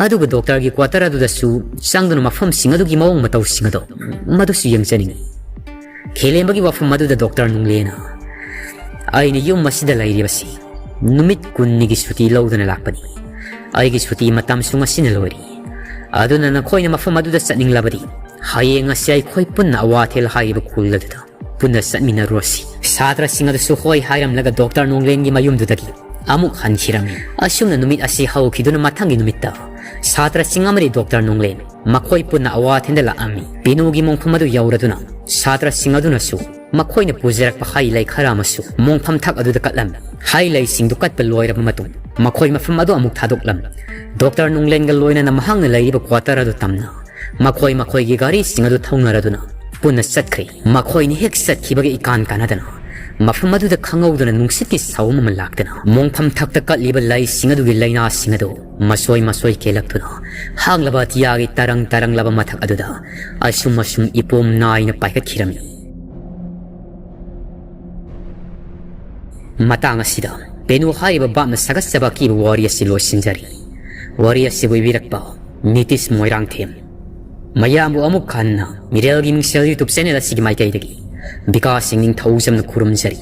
ꯑꯗꯨꯒ ꯗꯣꯛꯇꯔꯒꯤ quarter ꯑꯗꯨꯗꯁꯨ ꯆꯪꯗꯨꯅ ꯃꯐꯝꯁꯤꯡ ꯑꯗꯨꯒꯤ ꯃꯑꯣꯡ ꯃꯇꯧꯁꯤꯡ ꯑꯗꯣ ꯃꯗꯨꯁꯨ ꯌꯦꯡꯖꯅꯤꯡꯏ꯫" ꯈꯦꯂꯦꯝꯕꯒꯤ ꯋꯥꯐꯝ ꯑꯗꯨꯗ ꯗꯣꯛꯇꯔ ꯅꯨꯡꯂꯦꯅ, "ꯑꯩꯅ ꯌꯨꯝ ꯑꯁꯤꯗ ꯂꯩꯔꯤꯕꯁꯤ ꯅꯨꯃꯤꯠ ꯀꯨꯟꯅꯤꯒꯤ ꯁꯨꯇꯤ ꯂꯧꯗꯨꯅ ꯂꯥꯛꯄꯅꯤ꯫ ꯑꯩꯒꯤ ꯁꯨꯇꯤ ꯃꯇꯝꯁꯨ ꯉꯁꯤꯅ ꯂꯣꯏꯔꯦ꯫ ꯑꯗꯨꯅ ꯅꯈꯣꯏꯅ ꯃꯐꯝ ꯑꯗꯨꯗ ꯆꯠꯅꯤꯡꯂꯕꯗꯤ ꯍꯌꯦꯡ ꯑꯁꯤ ꯑꯩꯈꯣꯏ ꯄꯨꯟꯅ ꯑꯋꯥꯊꯦꯜ ꯍꯥꯏꯔꯤꯕ ꯈꯨꯜ ꯑꯗꯨꯗ ꯄꯨꯟꯅ ꯆꯠꯃꯤꯟꯅꯔꯨꯔꯁꯤ꯫" ꯁꯥꯇ꯭ꯔꯁꯤꯡ ꯑꯗꯨꯁꯨ ꯍꯣꯏ ꯍꯥꯏꯔꯝꯂꯒ ꯗꯣꯛꯇꯔ ꯅꯣꯡꯂꯦꯟꯒꯤ ꯃꯌꯨꯝꯗꯨꯗꯒꯤ ꯑꯃꯨꯛ ꯍꯟꯈꯤꯔꯝꯃꯤ꯫ ꯑꯁꯨꯝꯅ ꯅꯨꯃꯤꯠ ꯑꯁꯤ ꯍꯧꯈꯤꯗꯨꯅ ꯃꯊꯪꯒꯤ ꯅꯨꯃꯤꯠꯇ ꯁꯥꯇ꯭ꯔꯁꯤꯡ ꯑꯃꯗꯤ ꯗꯣꯛꯇꯔ ꯅꯣꯡꯂꯦꯟ ꯃꯈꯣꯏ ꯄꯨꯟꯅ ꯑꯋꯥꯊꯦꯟꯗ ꯂꯥꯛꯑꯝꯃꯤ꯫ ꯄꯤꯅꯨꯒꯤ ꯃꯣꯡꯐꯝ ꯑꯗꯨ ꯌꯧꯔꯗꯨꯅ ꯁꯥꯇ꯭ꯔꯁꯤꯡ ꯑꯗꯨꯅꯁꯨ ꯃꯈꯣꯏꯅ ꯄꯨꯖꯔꯛꯄ ꯍꯩ ꯂꯩ ꯈꯔ ꯑꯃꯁꯨ ꯃꯣꯡꯐꯝ ꯊꯛ ꯑꯗꯨꯗ ꯀꯠꯂꯝꯃꯤ꯫ ꯍꯩ ꯂꯩꯁꯤꯡꯗꯨ ꯀꯠꯄ ꯂꯣꯏꯔꯕ ꯃꯇꯨꯡ ꯃꯈꯣꯏ ꯃꯐꯝ ꯑꯗꯨ ꯑꯃꯨꯛ ꯊꯥꯗꯣꯛꯂꯝꯃꯤ꯫ ꯗꯣꯛꯇꯔ ꯅꯣꯡꯂꯦꯟꯒ ꯂꯣꯏꯅꯅ ꯃꯍꯥꯛꯅ ꯂꯩꯔꯤꯕ quarter ꯑꯗꯨ ꯇꯝꯅ ꯃꯈꯣꯏ ꯃꯈꯣꯏꯒꯤ ꯒꯥꯔꯤꯁꯤꯡ ꯑꯗꯨ ꯊꯧꯅꯔꯗꯨꯅ ꯄꯨꯟꯅ ꯆꯠꯈ꯭ꯔꯦ꯫ ꯃꯈꯣꯏꯅ ꯍꯦꯛ ꯆꯠꯈꯤꯕꯒ ꯏꯀꯥꯟ ꯀꯥꯟꯅꯗꯅ ꯃꯐꯝ ꯑꯗꯨꯗ ꯈꯪꯍꯧꯗꯅ ꯅꯨꯡꯁꯤꯠꯀꯤ ꯁꯥꯎꯝ ꯑꯃ ꯂꯥꯛꯇꯅ ꯃꯣꯡꯐꯝ ꯊꯛꯇ ꯀꯠꯂꯤꯕ ꯂꯩꯁꯤꯡ ꯑꯗꯨꯒꯤ ꯂꯩꯅꯥꯁꯤꯡ ꯑꯗꯨ ꯃꯁꯣꯏ ꯃꯁꯣꯏ ꯀꯦꯜꯂꯛꯇꯨꯅ ꯍꯥꯡꯂꯕ ꯑꯇꯤꯌꯥꯒꯤ ꯇꯔꯪ ꯇꯔꯪꯂꯕ ꯃꯊꯛ ꯑꯗꯨꯗ ꯑꯁꯨꯝ ꯑꯁꯨꯝ ꯏꯄꯣꯝ ꯅꯥꯏꯅ ꯄꯥꯏꯈꯠꯈꯤꯔꯝꯃꯤ꯫ ꯃꯇꯥꯡ ꯑꯁꯤꯗ ꯄꯦꯅꯨ ꯍꯥꯏꯔꯤꯕ ꯚꯥꯞꯅ ꯁꯥꯒꯠꯆꯕ ꯑꯀꯤꯕ ꯋꯥꯔꯤ ꯑꯁꯤ ꯂꯣꯏꯁꯤꯟꯖꯔꯤ꯫ ꯋꯥꯔꯤ ꯑꯁꯤꯕꯨ ꯏꯕꯤꯔꯛꯄ ꯅꯤꯇꯤꯁ ꯃꯣꯏꯔꯥꯡꯊꯦꯝ꯫ ꯃꯌꯥꯝꯕꯨ ꯑꯃꯨꯛ ꯍꯟꯅ ꯃꯤꯔꯦꯜꯒꯤ ꯃꯤꯡꯁꯦꯜ YouTube channel ꯑꯁꯤꯒꯤ ꯃꯥꯏꯀꯩꯗꯒꯤ ꯕꯤꯀꯥꯁ ꯁꯤꯡ ꯅꯤꯡꯊꯧꯖꯝꯅ ꯈꯨꯔꯨꯝꯖꯔꯤ꯫